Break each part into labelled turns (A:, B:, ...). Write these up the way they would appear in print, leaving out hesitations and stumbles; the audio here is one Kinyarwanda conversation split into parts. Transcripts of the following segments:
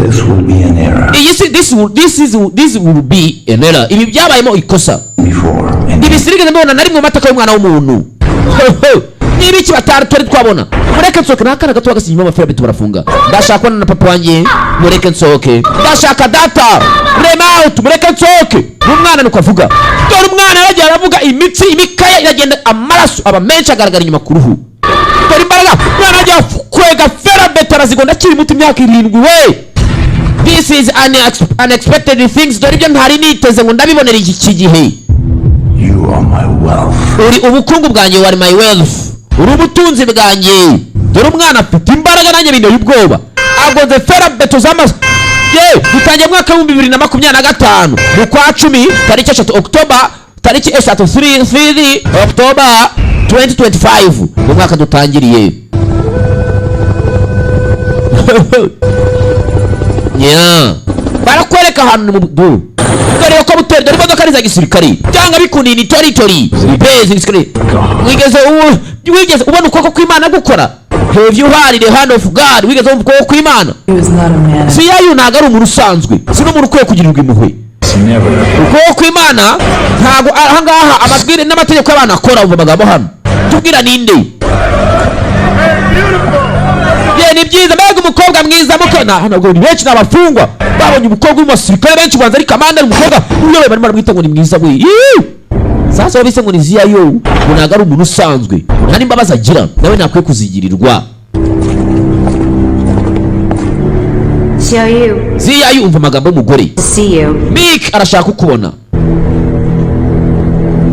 A: This will be an era
B: Iyi si this will be an error. Ibi byabayemo ikosa.
A: before and
B: Ibi sinigeze mbibona na rimwe mu mateka y'umwana w'umuntu. Niba iki batari twari twabona. Mureke nsohoke. N'akana gato bagasinya amaferabeto barafunga. Ndashaka kubona na papa wanjye. Mureke nsohoke, ndashaka data. Let me out, mureke nsohoke. N'umwana nuko avuga. Dore umwana yaragiye aravuga, imitsi, imikaya iragenda, amaraso aba menshi agaragara inyuma ku ruhu. Dore imbaraga umwana yagiye kwega ferabeto arazigonda akiri muto, imyaka 7 we. This is unexpected things. Dore ibyo ntari niteze ngo ndabibonera iki gihe.
A: You are my wealth.
B: Uri ubukungu bwanjye. Wari my wealth, uri ubutunzi bwanjye. Dore umwana afite imbaraga, nanjye binteye ubwoba. Agonze ferabeto z'amaso ye. Dutangiye mwaka w'2025 mu kwa 10, tariki 3 October, tariki 3, 3 3 October 2025, mu mwaka dutangiriye. Yeah. Barakwereka ahantu ni mu du dore ko buteri. Dore imodoka ni iza gisirikari, byanga bikundiye ni toritori base gisirikari. Wigeze ubona ukuboko kw'Imana gukora? Have you heard the hand of God? Wigeze wumva ukuboko kw'Imana?
C: He was not a man.
B: Siyayu ntabwo ari umuntu usanzwe, si n'umuntu ukwiye kugirirwa impuhwe.
A: It's never
B: Ukuboko kw'Imana ntabwo ahangaha amabwire n'amategeko y'abantu akora. Umva amagambo hano tubwira ninde? Ye, ni byiza, mbega umukobwa mwiza muko na hano. Ni benshi, ni abafungwa babonye umukobwa w'umusirikare benshi, ubanza ari kamanda, ari umukobwa uyobewe, barimo baramwita ngo ni mwiza we. Ii! Sasa bise ngo ni Ziyayo, ngo ntabwo ari umuntu usanzwe, nta n'imbabazi agira, nawe ntakwiye kuzigirirwa.
D: Xiaoyu,
B: Ziyayo, umva amagambo y'umugore.
D: see you.
B: Mik arashaka kukubona.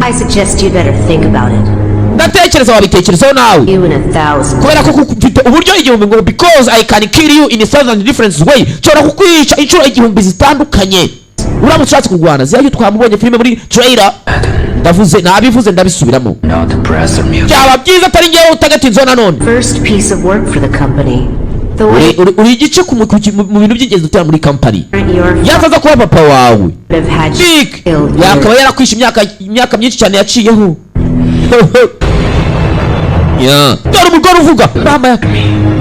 D: I suggest you better think about it.
B: Ndatekereza wabitekerezaho nawe.
D: You in a thousand.
B: Kubera ko mfite uburyo igihumbi, ngo because I can kill you in a thousand different way, nshobora kukwica inshuro igihumbi zitandukanye uramutse ushatse kurwana. Ziyayo twamubonye filime muri trailer, ndavuze nabivuze, ndabisubiramo.
E: Not the press or music.
B: Byaba byiza atari njyewe utagatinzeho nanone.
D: First piece of work for the company. The way
B: Uri igice mu bintu by'ingenzi dutera muri company.
D: your
B: Yataza kuba papa wawe
D: would have had you
B: Dick
D: killed
B: yakaba
D: years
B: yarakwishe imyaka myinshi cyane yaciyeho. Yeah. Dore umugore uvuga mama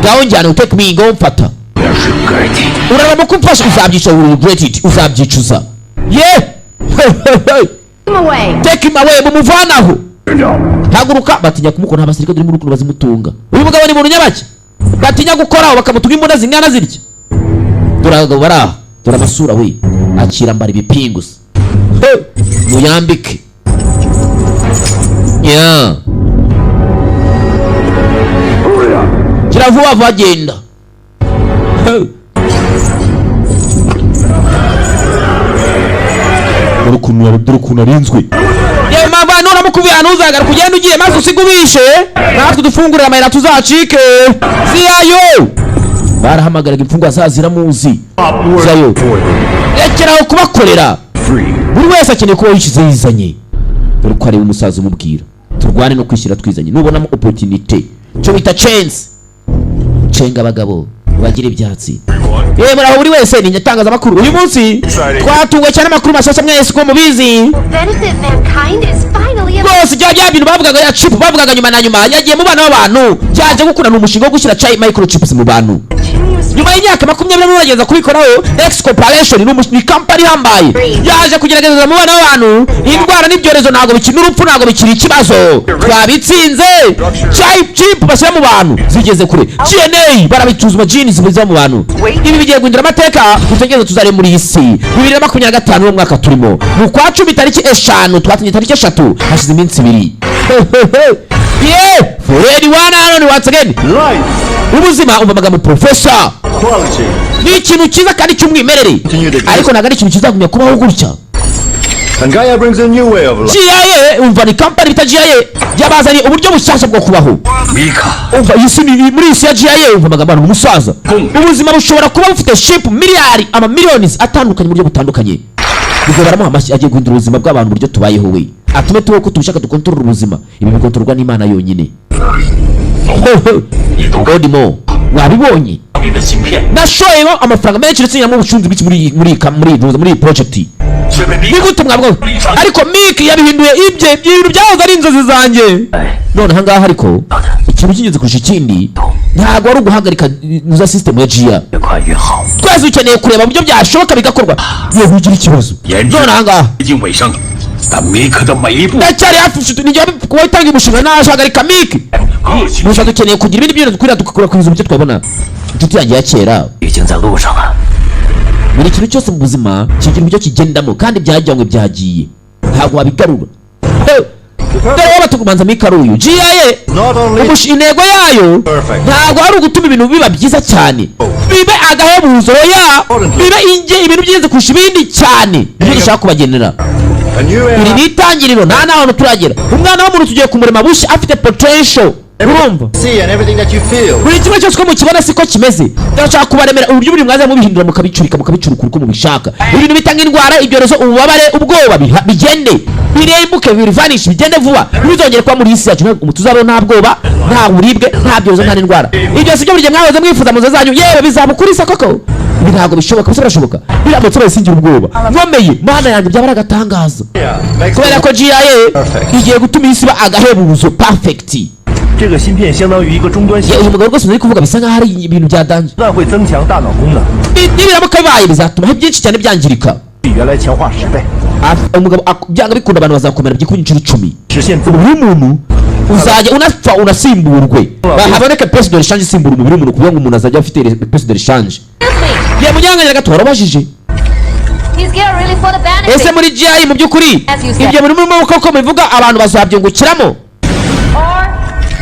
B: ngaho njyana, take me, ngaho mfata.
E: Regret it.
B: Uraramuka umfashe uzabyica, will regret it, uzabyicuza ye.
D: Him away.
B: Take him away, mumuvanaho. Haguruka, batinya kumukora abasirikare dore muri ukuntu bazimutunga. Uyu mugabo ni muntu nyabaki, batinya gukoraho bakamutunga imbunda zingana zitya. Dore abagabo bari aha, dore amasura we. Akira mbara ibipingu se. He, muyambike. Yeah. Gira vuba vuba, genda. He. Dore ukuntu arinzwe. Yewe mpamvu nuramuka uvuye ahantu uzagaruka ugenda ugiye maze usige ubishe, natwe dufungurire amayira tuzacike. Ziyayo barahamagaraga imfungwa zaziramuzi. Ziyayo, rekeraho kubakorera. Buri wese akeneye kuba yishyize yizanye. Dore ko areba umusaza umubwira turwane no kwishyira twizanye. Nubonamo opportunity, cyo bita chance, cenga abagabo bagira ibyatsi. Yewe, muraho buri wese, ni itangazamakuru. Uyu munsi twatunguwe cyane amakuru mashyashya, mwese uko mubizi.
F: Benefit mankind is finally a
B: Rwose bya bintu bavugaga ya chip bavugaga, nyuma na nyuma yagiye mu bana b'abantu, byaje gukura. Ni umushinga wo gushyira chai microchips mu bantu.
F: continuous
B: Nyuma y'imyaka 20 bagerageza kubikoraho, X Corporation ni company ihambaye yaje kugerageza mu bana b'abantu. Indwara n'ibyorezo ntabwo bikiri, n'urupfu ntabwo bikiri ikibazo, twabitsinze. Chai chip bashyira mu bantu zigeze kure, DNA barabituzuma, genes ziba mu bantu. Ibi bigiye guhindura amateka dutegereze tuzare muri iyi si. 2025 uwo mwaka turimo, mu kwa 10 tariki 5, twatangiye tariki 3, hashize iminsi 2. Yeah, Fred one and once again.
G: Life,
B: Ubuzima, umva amagambo professor,
G: quality.
B: ni ikintu cyiza kandi cy'umwimerere, ariko ntabwo ari ikintu kizagumya kubaho gutya.
G: And Gaia brings a new way of life.
B: GIA, umva, ni company bita GIA yabazaniye uburyo bushyashya bwo kubaho. Umva iyi si muri iyi si ya GIA, umva amagambo hano umusaza, ubuzima bushobora kuba bufite chip miliyari, amamiliyoni atandukanye mu buryo butandukanye. Ubwo baramuha amashyi, agiye guhindura ubuzima bw'abantu, uburyo tubayeho we, atume tubaho ko tubishaka, dukontorora ubuzima. Ibi bikontororwa n'Imana yonyine. Odimo wabibonye, nashoyemo amafaranga menshi ndetse nyamo ubucuruzi bwinshi muri iyi project. Ni gute mwabwo? Ariko Mik yabihinduye ibye, ibintu byahoze ari inzozi zanjye. None ahangaha ariko ikintu cy'ingenzi kurusha ikindi ntabwo ari uguhagarika za system ya GIA.
E: 越快越好。
B: Twese Twese dukeneye kureba uburyo byashoboka bigakorwa. Yewe, ugira ikibazo none ahangaha.
A: 接近尾声，但米克的每一步
B: Ndacyari hafi, nshuti, nijya kuba itanga umushinga nahagarika Mike.
A: 恶性
B: Gusa dukeneye kugira ibindi bintu dukwiriye dukwirakwiza uburyo twabona inshuti yanjye ya kera.
E: 已经在路上了。
B: Buri kintu cyose mu buzima kigira uburyo kigendamo, kandi byajyanywe byagiye, ntabwo wabigarura. Hey! Dore wowe batukubanza Mike ari uyu GIA.
G: Not only
B: Intego yayo
G: Perfect.
B: ntabwo ari ugutuma ibintu biba byiza cyane, bibe agahebuzo, ya bibe inge ibintu byiza kurusha ibindi cyane, nibyo dushaka kubagenera.
G: A new
B: Iri
G: era.
B: ni itangiriro, nta n'ahantu turagera. Umwana w'umuntu tugiye kumurema bushya, afite potential, urumva?
G: See and everything that you feel.
B: Buri kimwe cyose uko mukibona siko kimeze. Ndashaka kubaremera uburyo buri mwaza mubihindura, mukabicurika, mukabicurukura uko mubishaka. Ibintu bitanga indwara, ibyorezo, ububabare, ubwoba, bigende birembuke, birivanish, bigende vuba, ntibizongere kuba muri iyi si yacu. Ntabwo tuzabaho nta bwoba, nta buribwe, nta byorezo, nta n'indwara. Ibyo si byo buri gihe mwahoze mwifuza mu nzu zanyu? Yewe, bizaba ukuri se koko? Ibi ntabwo bishoboka, gusa birashoboka biramutse basingira ubwoba nkomeye. Mana yanjye, byaba ari agatangaza.
G: Yeah, makes
B: Kubera ko GIA
G: Perfect.
B: igiye gutuma isi iba agahebuzo, perfect.
C: 这个芯片相当于一个终端系
B: Ye,
C: 统，
B: uyu mugabo rwose uri kuvuga bisa nkaho ari ibintu bya danger.
C: 不但会增强大脑功能，
B: Nibiramuka bibaye bizatuma byinshi cyane byangirika.
C: 比原来强化10倍，
B: Umugabo byanga bikunda abantu bazakomera byikubye inshuro 10.
C: 实现自
B: Umubiri w'umuntu uzajya unapfa unasimburwe, haboneke pièce de rechange isimbura umubiri w'umuntu, kugira ngo umuntu azajya afite pièce de rechange.
F: Excuse me.
B: Ye, munyanganya gato, warabajije.
F: Is Gaia really for the benefit?
B: Ese muri GI mu by'ukuri
F: As you said.
B: ibyo muri muri koko mubivuga, abantu bazabyungukiramo
F: Or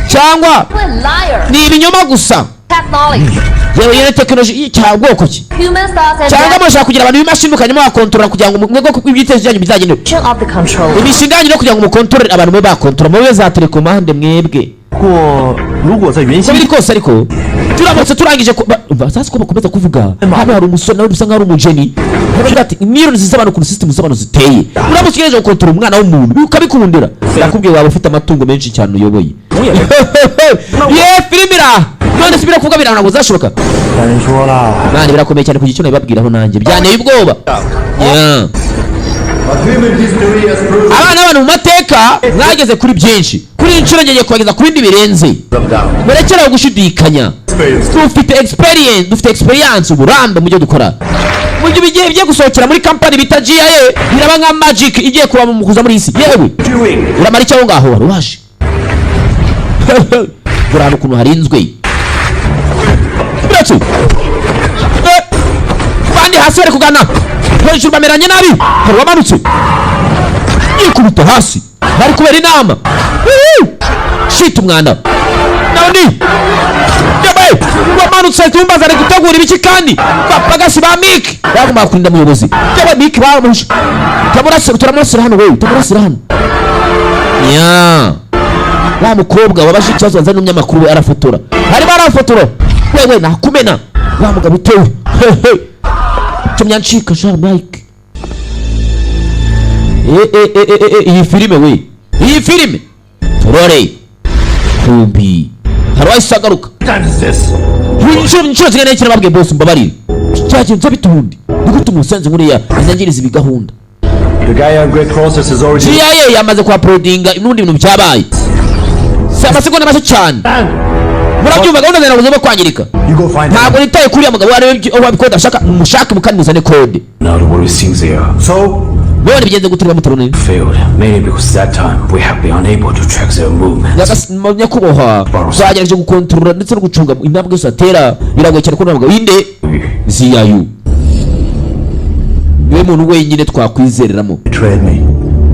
B: cyangwa
F: a liar?
B: ni ibinyoma gusa?
F: Technology.
B: Yewe, iyo ni tekinoloji cya bwoko ki?
F: Human thoughts and
B: Cyangwa mushaka kugira abantu b'imashini mukajya mubakontorora kugira ngo mwe bwoko bw'ibitekerezo byanyu bizagenewe
D: Of the control.
B: imishinga yanyu, no kugira ngo mukontorore abantu, mube bakontorora, mube za telekomande mwebwe?
C: 不过，如果在原
B: Uko
C: 先
B: biri kose ariko turamutse turangije umva sasa ko bakomeza kuvuga, hano hari umusore nawe bisa nkaho ari umujeni, aravuga ati miliyoni z'abantu, ukuntu system z'abantu ziteye, uramutse ugerageje gukontorora umwana w'umuntu ukabikundira, nakubwiye waba ufite amatungo menshi cyane uyoboye. Ye, filime iraha none si birakuvuga biranga, ntabwo bizashoboka.
C: 大人说了，
B: Mwana, birakomeye cyane kugira icyo nabibabwiraho, nanjye byanteye ubwoba. Yeah.
G: But human history has proven
B: Abana b'abantu, mu mateka mwageze kuri byinshi, kuri iyi nshuro ngiye kubageza ku bindi birenze.
G: them down.
B: Murekeraho gushidikanya. Dufite experience, dufite experience, uburambe mu byo dukora, mu byo bigiye gusohokera muri company bita GIA, biraba nka magic igiye kuba mu kuza muri iyi si. Yewe, uramara icyo aho ngaho wari waje dore ahantu ukuntu harinzwe. Biretse. Bandi hasi bari kugana hejuru, bameranye nabi. Hari uwamanutse yikubita hasi, bari kubera inama. Woohoo! Shit, umwanda nani yabaye wamanutse tumbaza ari gutegura ibiki? Kandi bapagasi ba Mike bagombaga kurinda umuyobozi. Yabaye Mike baramurashe, turamurasira, turamurasira hano, wewe turamurasira hano. Nya wa mukobwa wabashe ikibazo wanzanye n'umunyamakuru we arafotora, arimo arafotora. Wewe nakumena wa mugabo utewe hehe, tumya ncika sha Mike. Eh eh eh eh eh, iyi filime we, iyi filime turore kumbi hari uwahise agaruka.
C: Time is this?
B: Inshuro zingana iki nababwiye bose mbabarire, cyagenze bite ubundi? Ni gute umusenzi nkuriya azangiriza ibi gahunda?
G: The Gaia Great Process is already
B: GIA yamaze kuhaporodinga n'ubundi bintu byabaye, si amasegonda make cyane. Murabyumva, gahunda zawe ntabwo zigomba kwangirika.
G: You go find
B: Ntabwo
G: him.
B: nitaye kuri uriya mugabo wari kode ashaka, mumushake kandi muzane kode.
A: Not what it seems they are.
G: So,
B: None bigenze gute niba mutarone?
A: Failed, mainly because that time we have been unable to track their movements.
B: Nyakubahwa, twagerageje gukontorora ndetse no gucunga intambwe zose atera, biragoye cyane ko ntabwo inde ziyayu niwe muntu wenyine twakwizereramo.
G: Betrayed me.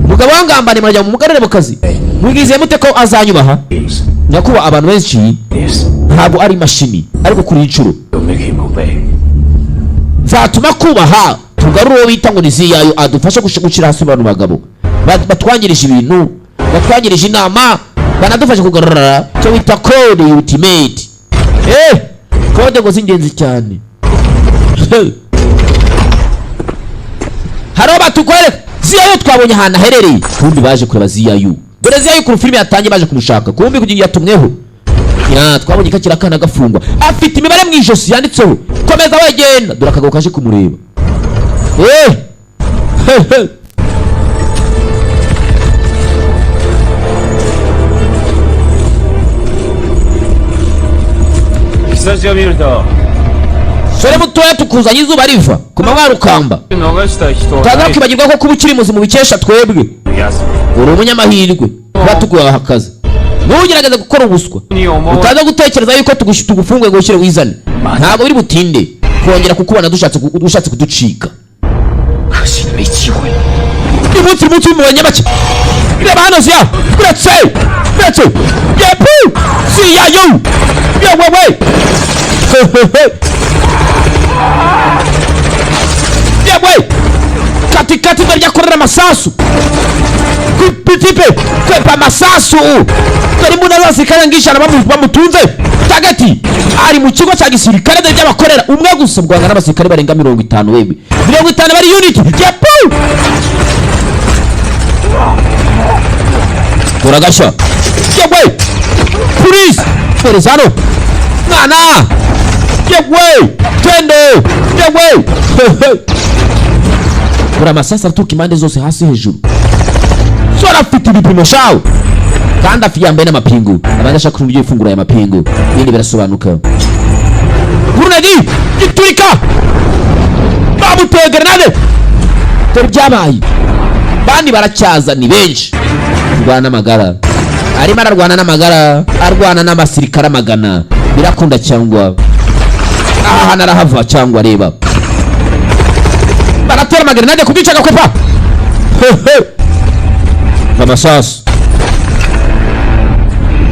B: Umugabo wangambaniye, murajya mu mugarure mu kazi, mwizeye mute ko azanyubaha?
A: Yes,
B: Nyakubahwa, abantu benshi
A: yes,
B: ntabwo ari imashini, ariko kuri iyi nshuro
A: will make him obey.
B: nzatuma kubaha. Tugarure uwo bita ngo ni ziyayo, adufashe gushyira hasi abantu bagabo batwangirije ibintu, batwangirije inama, banadufashe kugarura icyo bita code ultimate. Code ngo z'ingenzi cyane. Hariho batukwereka ziyayo, twabonye ahantu aherereye. Kumbi baje kureba ziyayo, dore ziyayo ukuntu filime yatangiye, baje kumushaka, kumbi kugira yatumweho. Ya, twabonye kakiri akana gafungwa, afite imibare mu ijosi yanditseho komeza wegenda. Dore akagabo kaje kumureba. He, he.
C: 久しぶり見ると
B: Sore mutoya, tukuzanye izuba riva ku manywa rukamba. Utaza kwibagirwa ko kuba ukiri muzima ubikesha twebwe. Uri umunyamahirwe kuba tuguhaha akazi. Ntugerageze gukora ubuswa, utaza gutekereza yuko tugufunguye ngo ushyire wizane. Ntabwo biri butinde kongera kukubona dushatse ushatse kuducika.
A: 可惜你没机会。
B: Umunsi munsi w'umubonye make. Reba hano, siya uretse uretse yepu siya yo yewewe yewe katikati dore ryakorera amasasu kupitipe kwepa amasasu. Dore imbunda z'abasirikare ngishana bamutunze tagati ari mu kigo cya gisirikare. Dore by'abakorera umwe gusa mu Rwanda n'abasirikare barenga 50, wewe 50 bari unit yepu. Turagashya yewe polisi polisi hano mwana yewe twende yewe. Dore amasasu araturuka impande zose, hasi, hejuru. Sora afite ibipimo shawe kandi afi yambaye n'amapingu. Abanza ashaka uburyo ifungura aya mapingu, ibindi birasobanuka. Grenade giturika, bamuteye grenade. Dore ibyabaye, bandi baracyaza ni benshi. Arwana n'amagara, arimo ararwana n'amagara, arwana n'abasirikare amagana. Birakunda cyangwa aha hantu arahava cyangwa? Reba, baratera amagrenade kubwica agakwepa amasasu.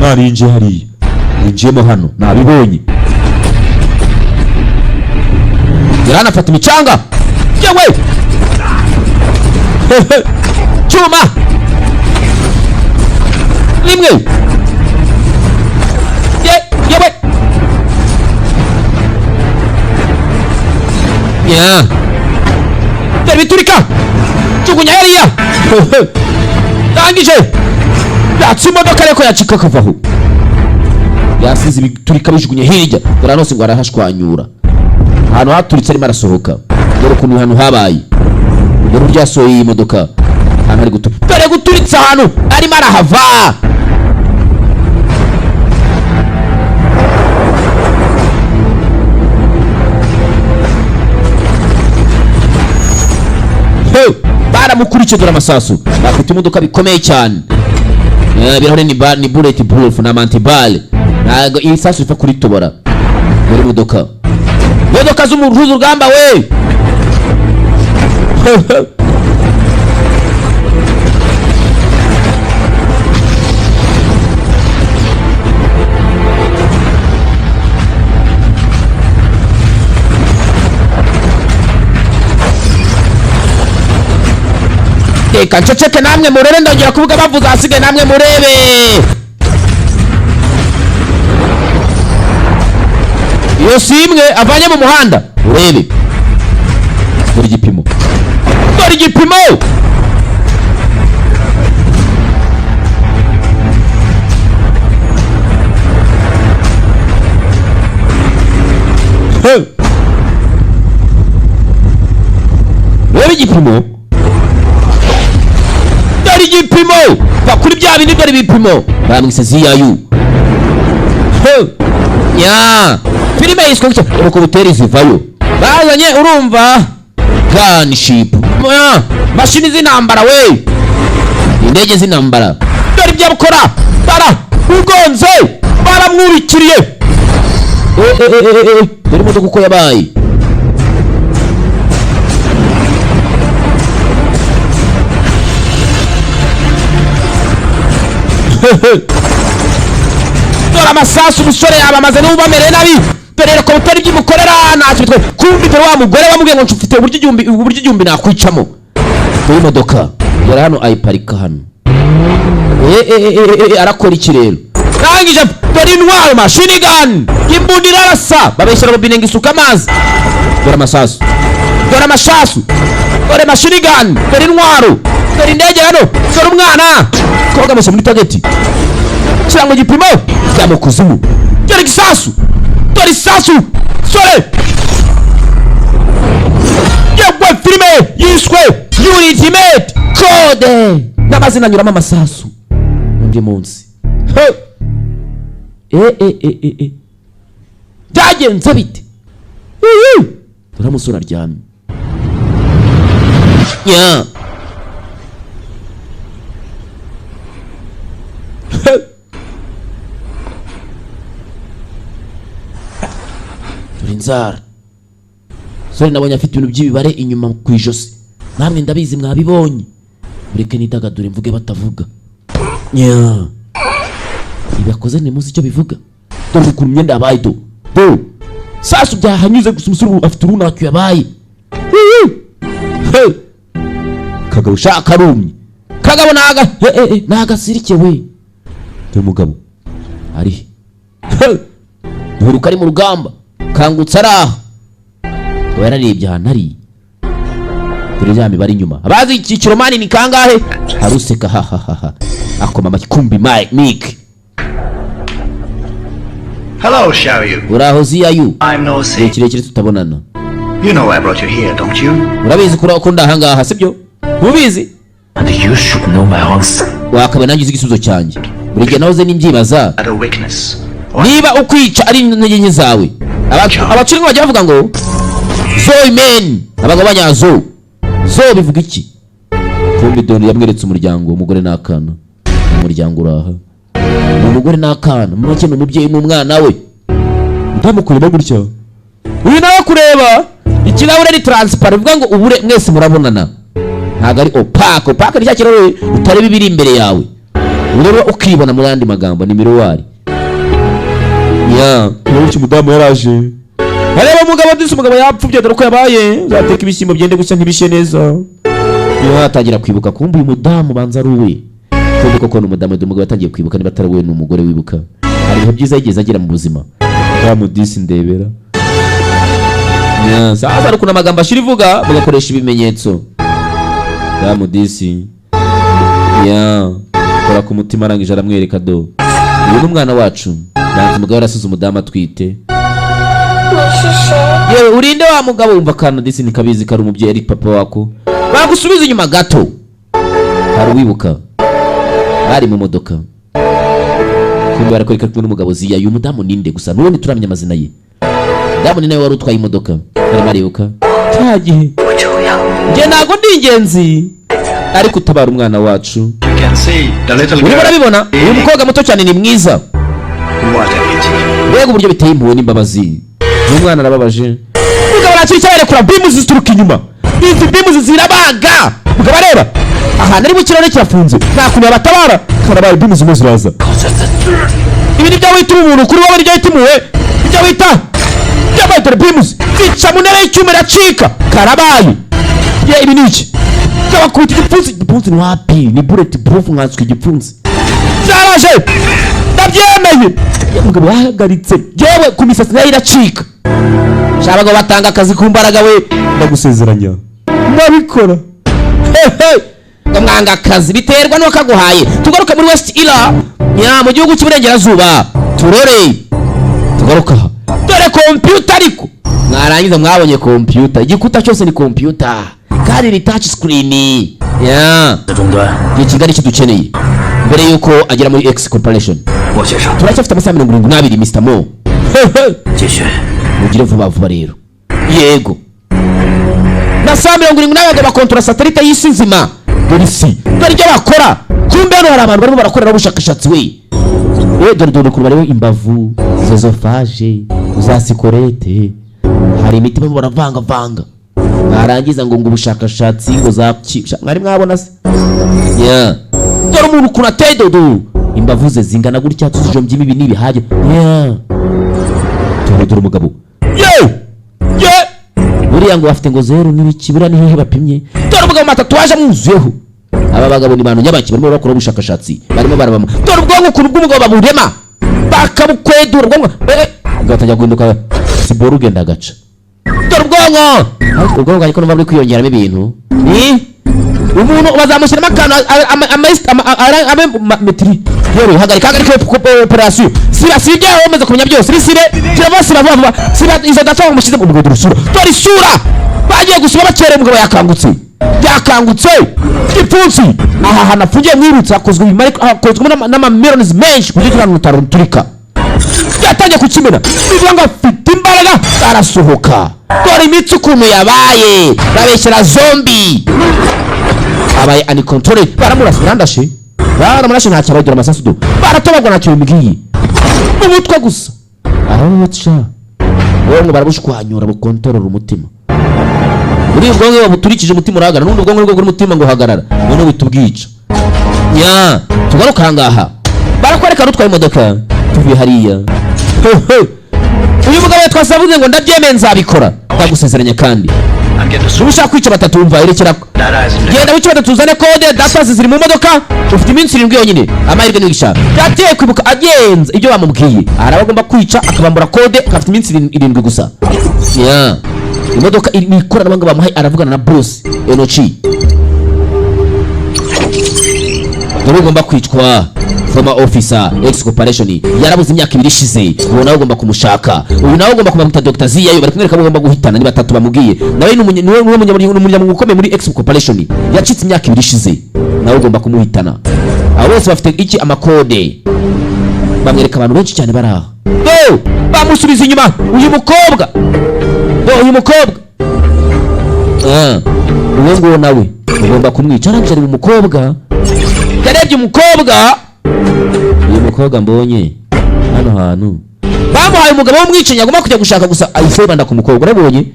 B: Narinjiye hariya, ninjiyemo hano nabibonye. Yaranafata imicanga yewe cyuma rimwe ye yewe nya. Dore biturika, jugunya hariya. Ndangije yatse imodoka ariko yacika akavaho, yasize ibiturika bijugunye hirya. Dore hano hose ngo arahashwanyura ahantu haturitse arimo arasohoka. Dore ukuntu ahantu habaye, dore uburyo yasohoye iyi modoka ahantu ari dore guturitsa ahantu arimo arahava. Hey, baramukurikiye. Dore amasasu, bafite imodoka bikomeye cyane. Ibirahure ni bullet proof na anti-balle, ntabwo ibisasu bipfa kuritobora. Dore imodoka, imodoka z'urugamba we. Reka nceceke namwe murebe. Ndongera kuvuga bavuze, ahasigaye namwe murebe. Iyo si imwe avanye mu muhanda, urebe. Dore igipimo, dore igipimo. Hey! Urebe igipimo, dore igipimo. Va kuri bya bindi, dore ibipimo. Bamwise ziyayu. Hey! Nya filime yiswe gutya helicopter zivayo bazanye, urumva gunship. Ya, mashini z'intambara we, indege z'intambara. Dore ibyo bakora, bara ugonze baramwurikiriye. Eh, eh, eh, eh, eh. Dore imodoka uko yabaye. Dore amasasu, umusore yabamaze n'ubu bamereye nabi. Dore helicopter ibyimukorera ntacyo bitwaye. Kumbi dore wa mugore wamubwiye ngo mfite uburyo igihumbi, uburyo igihumbi nakwicamo. Dore imodoka yari hano, ayiparika hano. Eh, eh, eh, eh, eh, arakora iki rero? Rangije, dore intwaro, machine gun, imbunda irarasa. Babeshyira robine ngo isuka amazi. Dore amasasu, dore amasasu, dore machine gun, dore intwaro, dore indege hano, dore umwana koga amushyira muri target kirango gipimo jya mu kuzimu. Dore igisasu, dore isasu sore yewe. Filime yiswe Ultimate Code n'amazina anyuramo amasasu undi munsi. He! Eh, eh, eh, eh, eh. Byagenze bite? Dore umusore aryamye nya. Dore inzara. Sore nabonye afite ibintu by'ibibare inyuma ku ijosi, namwe ndabizi mwabibonye. Mureke nidagadure mvuge batavuga nya. Ibi yakoze ntimuzi icyo bivuga. Dore ukuntu imyenda yabaye, do do sasu byahanyuze gusa. Umusore ubu afite uruhu, ntacyo yabaye. Hey! Kagabo shaka karumye. Kagabo naga nagasirike we. Dore umugabo ari he? Duheruka ari mu rugamba, kangutse ari aha ngo yararebye ahantu ari. Dore ya mibare inyuma. Abazi icyiciro mani ni kangahe? Haruseka hahahaha, akoma amashyi. Kumbi Mike.
E: Hello, Xiaoyu.
B: Uraho Ziyayu.
E: I'm no
B: Igihe kirekire tutabonana.
E: You know I brought you here, don't you?
B: Urabizi ko ndi ahangaha, sibyo? Ntubizi?
A: And you should know my answer.
B: Wakaba nanjye uzi igisubizo cyanjye. Buri gihe nahoze nimbyibaza
E: At a weakness.
B: niba ukwica ari intege nke zawe. Abacuranga bajya bavuga ngo zoe men, abagabo banyazo zo bivuga iki? Kumbi doni yamweretse umuryango, umugore n'akana. Umuryango uraha, ni umugore n'akana, muri make ni umubyeyi n'umwana we. Utamukureba gutya, uyu nawe kureba ikirahure ni transparent, bivuga ngo ubure mwese murabonana, ntabwo ari opaque. Opaque ni cya kirahure utareba ibiri imbere yawe, ureba ukibona. Mu yandi magambo ni miroir ya. Urabona umudamu yaraje areba umugabo, disi umugabo yapfubye, dore uko yabaye. Uzateka ibishyimbo byende gusa ntibishye neza. Iyo atangira kwibuka, kumva uyu mudamu banza ari uwe. Kumva koko ni umudamu. Dore umugabo yatangiye kwibuka, niba atari uwe ni umugore wibuka. Hari ibihe byiza yigeze agira mu buzima. Mudamu disi ndebera. Sasa hari ukuntu amagambo ashira ivuga bagakoresha ibimenyetso. Damu disi ya kora ku mutima, arangije aramwereka do uyu ni umwana wacu. Yanze umugabo yarasize umudamu atwite. Yewe, urinde wa mugabo wumva akana disi ntikabizi kari umubyeyi ari papa wako. Bagusubiza inyuma gato, hari uwibuka bari mu modoka. Kumbe barakwereka kumwe n'umugabo Ziya. Uyu mudamu ninde gusa n'ubundi turamenya amazina ye. Mudamu ni nawe wari utwaye imodoka, barimo aribuka cya gihe. Njye ntabwo ndi ingenzi, ariko utabara umwana wacu.
E: You can see the little
B: Urimo
E: girl.
B: urabibona, uyu mukobwa muto cyane ni mwiza.
E: What a pity.
B: Mbega uburyo biteye impuhwe n'imbabazi! N'umwana arababaje. Mugabo arakira icyo arekura, bimuzi zituruka inyuma. Izi bimuzi zirabaga. Mugabo areba ahantu ari mu kirere kirafunze, nta kuntu yabatabara. Karabaye, bimuzi zimwe ziraza. Ibi ni byo wita umuntu kuri wowe, nibyo wita impuhwe, ibyo wita byabaye. Dore bimuzi zica mu ntebe y'icyuma, iracika. Karabaye ye! Ibi ni iki? Byabakubita igipfunsi. Igipfunsi ni wapi? Ni bullet proof, nkanswe igipfunsi byaraje, ndabyemeye. Umugabo yahagaritse yewe ku misatsi nayo iracika. Sha, abagabo batanga akazi ku mbaraga we, ndagusezeranya ndabikora. Hehe, ngo mwanga akazi biterwa n'uko kaguhaye. Tugaruke muri West Ira nya, mu gihugu cy'iburengerazuba. Turore tugaruka aha, dore kompiyuta. Ariko mwarangiza mwabonye kompiyuta, igikuta cyose ni kompiyuta kandi ni touch screen ya.
A: 终端，
B: Ni Kigali kidukeneye mbere y'uko agera muri X Corporation.
A: 莫先生，
B: Turacyafite amasaha 72, Mr Mo.
A: 继续。
B: Mugire vuba vuba rero. Yego, masaha 72 bakontora satellite y'isi nzima. Dore isi, dore ibyo bakora. Kumbe hano hari abantu barimo barakorera ubushakashatsi we. Dore dore ukuntu bareba imbavu, oesophage, za squelette. Hari imiti barimo baravangavanga, barangiza ngo ubushakashatsi ngo za mwari mwabona se? Yeah. Dore umuntu ukuntu ateye dodo, imbavu ze zingana gutya, tuzijombye ibi n'ibihage. Yeah. Dore dore umugabo ye ye, buriya ngo bafite ngo zeru n'ibiki, buriya ni hehe bapimye? Dore umugabo, ma tatouage amwuzuyeho. Aba bagabo ni bantu nyabaki, barimo bakora ubushakashatsi, barimo barabamo. Dore ubwonko ukuntu bw'umugabo baburema, bakabukwedura ubwonko, bugatangira guhinduka siboro, ugenda agaca. Dore ubwonko, ariko ubwonko ariko numva buri kwiyongeramo ibintu. Ni umuntu bazamushyiramo akantu abe metiri. Yewe, hagarika, hagarika operasiyo. Siba, siba ibyawe wamaze kumenya byose, bisibe kirava, siba vuba vuba, siba izo data bamushyizemo. Umugabo, dore isura, dore isura. Bagiye gusiba bakereye, umugabo yakangutse, yakangutse igipfunsi. Aha hantu afungiye mwirutse hakozwe n'amamiliyoni menshi ku buryo kiriya hantu ruturika. Yatangiye kukimena, bivuga ngo afite imbaraga. Arasohoka, dore imitsi ukuntu yabaye, babeshyera zombie, abaye uncontrolled. Baramurasa, barandashe, baramurashe, ntacyo abaye. Dore amasasu do, baratobagwa, ntacyo bimubwiye mu mutwe gusa. Aho sha ubwonko barabushwanyura, bukontorora umutima. Uri ubwonko iyo babuturikije umutima urahagarara, n'ubundi ubwonko nibwo bw'umutima ngo hagarara, none buhita ubwica. Nya tugaruka ahangaha, barakwereka n'utwaye imodoka. Tuvuye hariya, uyu mugabo twasavuze ngo ndabyemeye, nzabikora, ndagusezeranya kandi.
E: And get the
B: Niba ushaka kwica batatu, wumva, erekera.
E: Data is in the
B: Genda wice batatu, uzane code, data ziri mu modoka. Ufite iminsi 7 yonyine, amahirwe n'imigisha. Yagiye kwibuka agenza ibyo bamubwiye, hari abo agomba kwica akabambura code, akafite iminsi 7 gusa. Yeah. Imodoka iri mu ikoranabuhanga bamuhaye, aravugana na boss Enochi. Dore ugomba kwicwa, former officer X Corporation, yarabuze imyaka 2 ishize. Uwo nawe ugomba kumushaka, uyu nawe ugomba kumwita Dr. Ziyayo. Bari kumwereka abo ugomba guhitana, ni batatu bamubwiye. Nawe ni umunyamwuga ukomeye muri X Corporation, yacitse imyaka 2 ishize, nawe ugomba kumuhitana. Abo bose bafite iki? Amakode. Bamwereka abantu benshi cyane bari aho. Do bamusubiza inyuma uyu mukobwa, do uyu mukobwa. Ah, uwo nguwo nawe ugomba kumwica. Arangije areba umukobwa, yarebye umukobwa. Uyu mukobwa mbonye hano hantu bamuhaye umugabo w'umwicanyi agomba kujya gushaka gusa, ahise yibanda ku mukobwa. Urabonye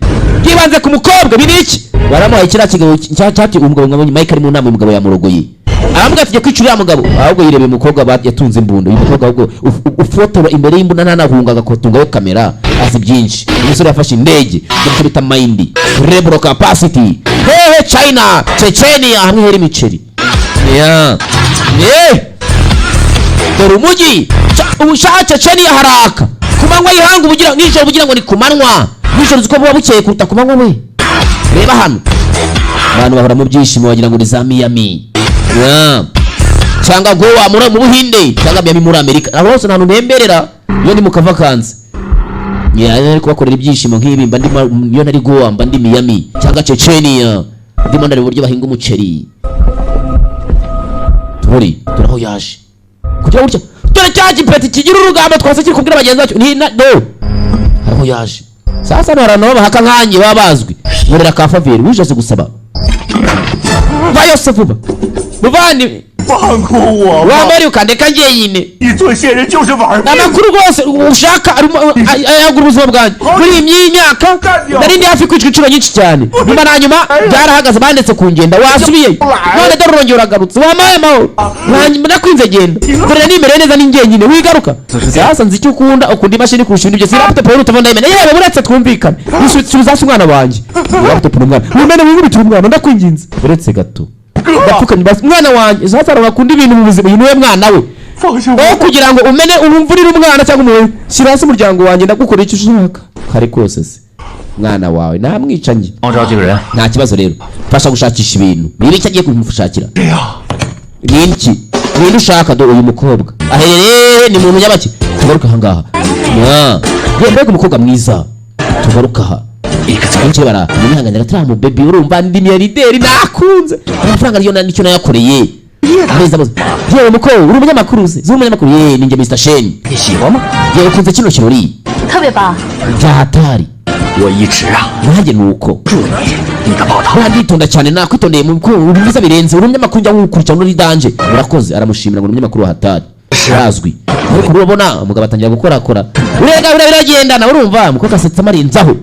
B: yibanze ku mukobwa, ibi ni iki? Baramuhaye kiriya kigabo cyati umugabo. Mwabonye Mike ari mu nama, umugabo yamurogoye, aramubwira ati jya kwica uriya mugabo. Ahubwo yirebeye umukobwa yatunze imbunda. Uyu mukobwa ahubwo ufotora imbere y'imbunda, ntanahunga, agakotungayo kamera, azi byinshi. Umusore yafashe indege icyo bita mind rebel capacity. Hehe? China, Chechenia, hamwe hera imiceri. Yeah. Yeah. Dore umujyi ubushake Chechenia haraka ku manywa y'ihanga, ubugira nijoro bugira ngo ni ku manywa. Nijoro uziko buba bukeye kuruta ku manywa we. Reba hano, abantu bahora mu byishimo, wagira ngo ni za Miami. Yeah. Cyangwa Goa muri mu Buhinde, cyangwa Miami muri Amerika. Aho hose ni ahantu ntemberera iyo ndi mu kavakansi. Yeah, ari kubakorera ibyishimo nk'ibi, mba ndimo iyo nari Goa, mba ndi Miami cyangwa Chechenia, ndimo ndareba uburyo bahinga umuceri. Turi dore aho yaje kugira gutya, dore cya gipeti kigira urugamba twase kiri kubwira bagenzi bacu ni na no hari aho yaje. Sasa hano hari abantu b'abahaka nkanjye baba bazwi, nkorera ka faveur, wishatse gusaba vayo se vuba muvandi.
C: 放过我吧！
B: Wambari ukandeka njyenyine.
C: 你做线人就是玩命！
B: Amakuru rwose ushaka arimo ayagura ubuzima bwanjye. Muri iyi myaka nari ndi hafi kwicwa inshuro nyinshi cyane, nyuma na nyuma byarahagaze, bandetse ku ngenda. Wasubiye none dore urongera uragarutse. Wampaye amahoro, nakwinze, genda, dore nimereye neza ni njyenyine, wigaruka. Sasa nzi icyo ukunda, ukunda imashini kurusha ibindi byose. Laptop rero utava ndayimena. Yewe, buretse twumvikane, subiza hasi umwana wanjye. Laptop ni umwana, wumene wikubitira umwana, ndakwinginze, uretse gato, ndapfukamye basi, umwana wanjye. Sasa hari bakunda ibintu mu buzima, uyu niwe mwana we.
C: 放下我！
B: Aho kugira ngo umene umvurire umwana cyangwa umuwe, shyira hasi umuryango wanjye, ndagukora icyo ushaka kare kose. Se mwana wawe namwicanye.
E: 帮找几个人。
B: Nta kibazo rero, mfasha gushakisha ibintu. Niba icyo agiye kumushakira ni iki? Ninde ushaka? Do uyu mukobwa aherereye ni muntu nyabaki. Tugaruke ahangaha. Ye, mbega umukobwa mwiza! Tugaruke aha, benshi bara munyihanganira turiya mu baby. Urumva ndi miliyarderi, nakunze amafaranga, ariyo nicyo nayakoreye amezi abuze. Yewe mukobwa, uri umunyamakuru se? Uri umunyamakuru? Ye, ni njye Mr Shen.
E: 你喜欢吗？
B: Yewe, ukunze kino kirori?
F: 特别棒。
B: Bya hatari.
E: 我一直啊
B: Nanjye ni uko.
E: 注意你的报道。
B: Nditonda cyane, nakwitondeye mu ko uri mwiza birenze, uri umunyamakuru njya nkukurikirana, uri danger. Urakoze. Aramushimira ngo ni umunyamakuru wa hatari, arazwi. Ariko urabona umugabo atangira gukorakora, urega biragendana. Urumva umukobwa asetsa amarenzaho,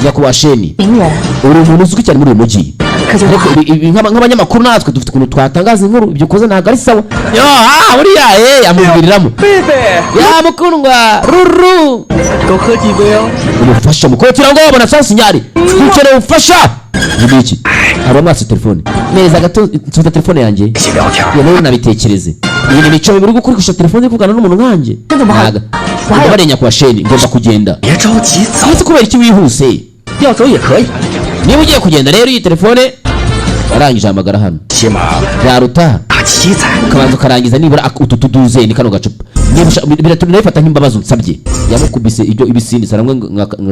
B: nyakubahwa Sheni,
D: 名人，
B: uri umuntu uzwi cyane muri uyu mujyi.
D: 可就
B: Ariko ibi nk'abanyamakuru natwe dufite ukuntu twatangaza inkuru, ibyo ukoze ntabwo ari sawa. Yo ah buriya amubwiriramo ya mukundwa ruru.
C: 多喝几杯哦。
B: Umufasha mukuru ngo wabona sa sinyari, dukeneye ubufasha. Ni iki? Hari umwatsi telefone neza gato, nsubiza telefone yanjye.
E: 一起聊天。
B: Iyo nawe nabitekereze, iyi ni imico mibi uri gukoresha telefone uri kuvugana n'umuntu nkanjye. Ntago ngomba nyakubahwa Sheni, ngomba kugenda.
E: 别着急走，
B: Uretse kubera iki wihuse?
E: 要走也可以，
B: Niba ugiye kugenda rero, iyi telefone arangije ahamagara hano.
E: 起码
B: Byaruta
E: 打七彩。
B: ukabanza ukarangiza nibura utu tuduze ni kano gacupa. Niba biratuma nabifata nk'imbabazi unsabye. Yamukubise ibyo ibisindisa namwe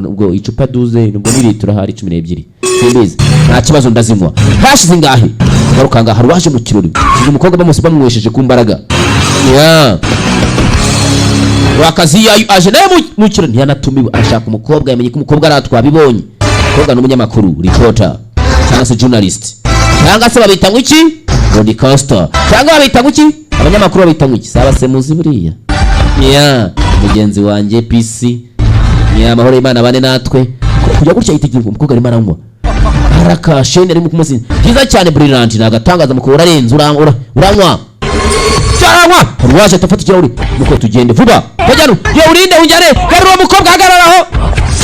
B: ubwo icupa duze ubwo ni litiro hari 12, simbizi. Nta kibazo, ndazinywa. Hashize ingahe? Garuka ngaha, hari uwaje mu kirori. Uyu mukobwa bamusi bamwesheje ku mbaraga. Yeah. Wakazi aje nawe mu kirori, ntiyanatumiwe, arashaka umukobwa. Yamenye ko umukobwa ari twabibonye. Umukobwa ni umunyamakuru, reporter cyangwa se journalist, cyangwa se babita ngo iki, broadcaster, cyangwa babita ngo iki, abanyamakuru babita ngo iki? Saba se muzi buriya ya mugenzi wanjye PC ya amahoro y'Imana bane natwe. Kujya gutya yitegereza umukobwa arimo aranywa arakasheni, arimo kumusinza byiza cyane. Brilliant ni agatangaza mukobwa, urarenze, uranywa cyaranywa. Hari uwaje atafata ikirahuri. Nuko tugende vuba, bajyano ye, urinde unjyane, garura uwo mukobwa, hagararaho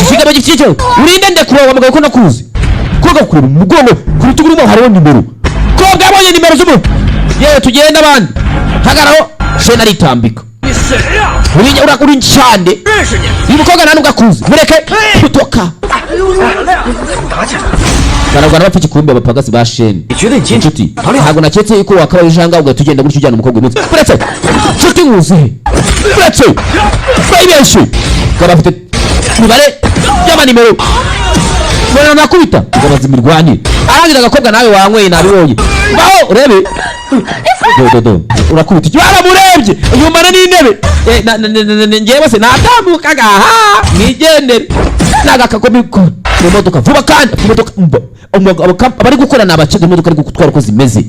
B: ikigabo gifite icyo urinde, ndekura wa mugabo ko nakuzi. Koga kureba mu mugongo, ku rutugu rumwe hariho nimero. Koga abonye nimero z'umuntu. Yewe, tugende abandi, hagararaho. Shena aritambika, urinya uri cyane. Uyu mukobwa nta nubwo akuzi, mureke kutoka. Bararwana bapfa igikombe abapagasi ba sheni.
A: 你绝对坚持
B: Inshuti, ntabwo naketse yuko wakabaye ujanga ugahita ugenda gutyo ujyana umukobwa umunsi. Uretse nshuti nkuzi, uretse bayibeshye kaba afite imibare y'amanimero mbona nakubita ngabaza imirwanire. Arangira agakobwa nawe wanyweye, nabibonye, baho urebe do do do, urakubita iki? Baramurebye yumana n'intebe. Njyewe se natambukaga aha mwigendere nagakakomi mu modoka vuba kandi mu modoka abari gukora ni abakega imodoka ari gutwara uko zimeze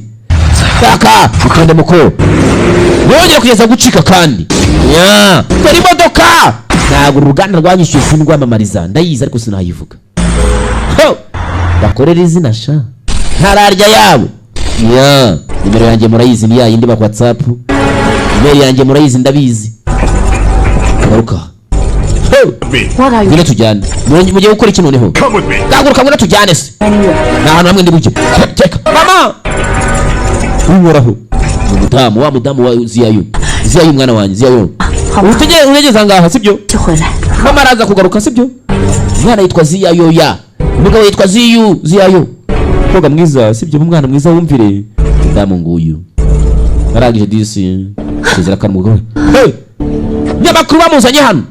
B: kaka utonde muko yongeye kugeza gucika kandi ya dore imodoka. Ntabwo uru ruganda rwanyishyuye, sindwamamariza, ndayizi ariko sinayivuga. Ho! Bakorera izina sha ntararya yabo. Ya nimero yanjye murayizi, ni ya yindi ba WhatsApp, email yanjye murayizi, ndabizi. Garuka. Ho!
D: What are you?
B: Ngwino tujyane. Mugiye gukora iki noneho?
C: Come with me.
B: Gaguruka, ngwino tujyane se. Ni ahantu hamwe ndi bujye. Teka mama uhoraho ni umudamu wa mudamu wa Ziyayo. Ziyayo, umwana wanjye Ziyayo, utegere uregeze ahangaha, sibyo?
D: 就回来。
B: Mama araza kugaruka, sibyo? Umwana yitwa Ziyayo, ya umugabo yitwa Ziyu. Ziyayo, umukobwa mwiza, sibyo? Umwana mwiza, wumvire mudamu nguyu arangije disi sezera akantu umugabo we. Hey! Nyamakuru bamuzanye hano,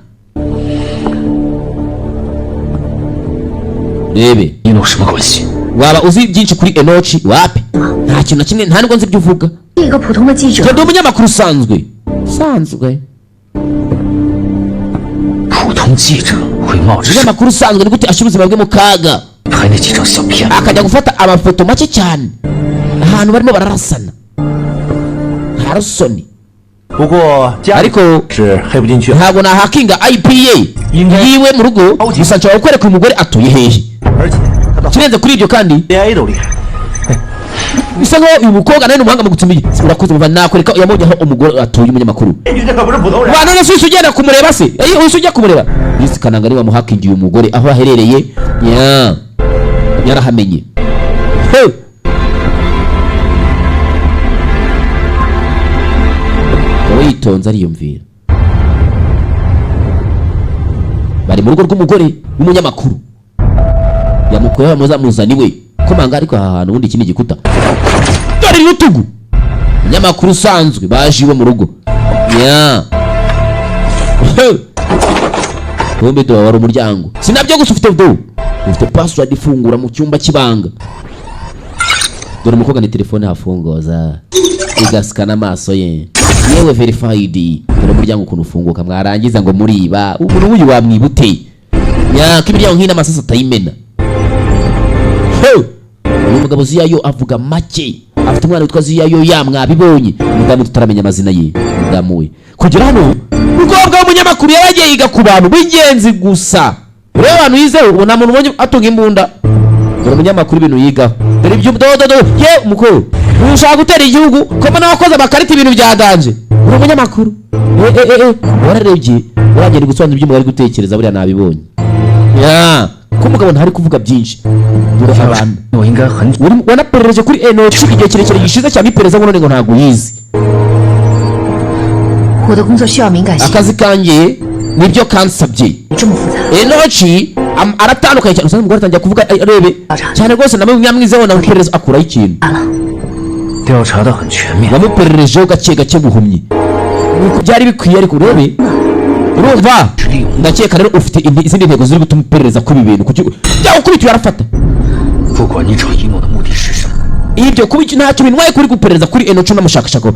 B: rebe.
A: 你有什么关系？
B: Waba uzi byinshi kuri Enochi? Wapi, nta kintu na kimwe, nta nubwo nzi ibyo uvuga.
D: 一个普通的记者
B: Ndi umunyamakuru usanzwe usanzwe.
A: 普通记者会冒着生
B: Umunyamakuru usanzwe ni gute ashyira ubuzima bwe mu kaga
A: 命拍那几张小片？
B: akajya gufata amafoto make cyane ahantu barimo bararasana? Nta rusoni.
G: 不过家里
B: Ariko
G: 是黑不进去，
B: ntabwo nahakinga IPA yiwe mu rugo gusa, nshobora kukwereka umugore atuye hehe.
G: 而且他的
B: Kirenze kuri ibyo kandi,
G: DNA 都厉害。
B: bisa nkaho uyu mukobwa nawe ni umuhanga mu gutuma. Urakoze muva, nakwereka yamubonye aho umugore atuye umunyamakuru.
G: 你这可不是普通人。
B: Wa none se uhise ugenda kumureba se? Uhise ujya kumureba Miss Kananga niwe wamuhakingiye umugore aho aherereye ya yarahamenye. Hey! Wowe yitonze ariyumvira, bari mu rugo rw'umugore w'umunyamakuru, yamukuyeho amuzana iwe komanga. Ariko aha hantu ubundi iki ni igikuta, dore urutugu. Umunyamakuru usanzwe baje iwe mu rugo ya. Hey! Kumbe do wari umuryango, sinabyo gusa, ufite do ufite password ifungura mu cyumba cy'ibanga. Dore umukobwa ni telefone hafunguza igasikana amaso ye, yewe verified. Dore umuryango ukuntu ufunguka. Mwarangiza ngo muriba umuntu w'uyu wamwiba ute nyaka imiryango nk'iyi n'amasasa atayimena? Hey! Uyu mugabo Ziyayo avuga make, afite umwana witwa Ziyayo ya mwabibonye, umudamu tutaramenya amazina ye, umudamu we. Kugera hano umukobwa w'umunyamakuru yaragiye yiga ku bantu b'ingenzi gusa. Urebe abantu yizewe, ubu nta muntu ubonye atunga imbunda. Dore umunyamakuru ibintu yigaho, dore ibyo do do do. Ye umukuru ushaka gutera igihugu ko mbona wakoze amakarita ibintu bya danje, uri umunyamakuru. Eh eh eh eh, wararebye uragenda gusobanura ibyo umugabo ari gutekereza, buriya nabibonye ya ko umugabo ntari kuvuga byinshi. Dore abantu
A: 我应该很
B: wanaperereje kuri Enochi igihe kirekire gishize cyane iperereza ngo none ngo ntabwo uyizi.
D: 我的工作需要敏感性，
B: Akazi kanjye nibyo kansabye.
D: 这么复杂。
B: Enochi aratandukanye cyane, usanga umugore atangira kuvuga arebe cyane rwose nawe nyamwizeho namuperereza akuraho ikintu.
A: 调查的很全面。
B: Wamupererejeho gake gake buhumyi nuko byari bikwiye, ariko urebe urumva ndakeka rero ufite izindi ntego ziri gutuma uperereza kuri ibi bintu kuki byagukubita arafata.
A: 不管你找一诺的目的是什么，
B: Ibyo kuba ntacyo bintwaye kuri guperereza kuri Enochi unamushakashaka.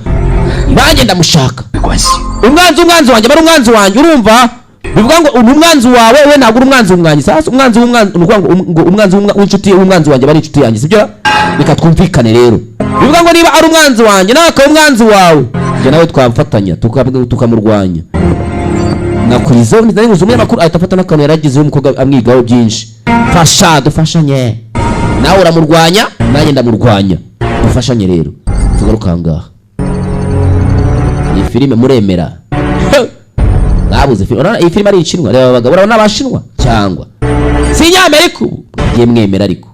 B: Nanjye ndamushaka.
A: 没关系。
B: Umwanzi, umwanzi wanjye aba ari umwanzi wanjye, urumva? Bivuga ngo ni umwanzi wawe, we ntabwo uri umwanzi w'umwanzi. Sasa umwanzi w'umwanzi ni ukuvuga ngo ngo umwanzi w'inshuti w'umwanzi wanjye aba ari inshuti yanjye, sibyo? Reka twumvikane rero. Bivuga ngo niba ari umwanzi wanjye nawe akaba umwanzi wawe, njye nawe twafatanya tukamurwanya. Nakurizeho nari nkuzi umunyamakuru ahita afata n'akantu yaragizeho umukobwa amwigaho byinshi. Fasha dufashanye, nawe uramurwanya, nanjye ndamurwanya, dufashanye rero. Tugaruka aha ngaha, iyi filime muremera? Mwabuze filime? Urabona iyi filime ari Inshinwa? Reba abagabo, urabona Abashinwa cyangwa si Inyamerika? Ubu mwagiye mwemera, ariko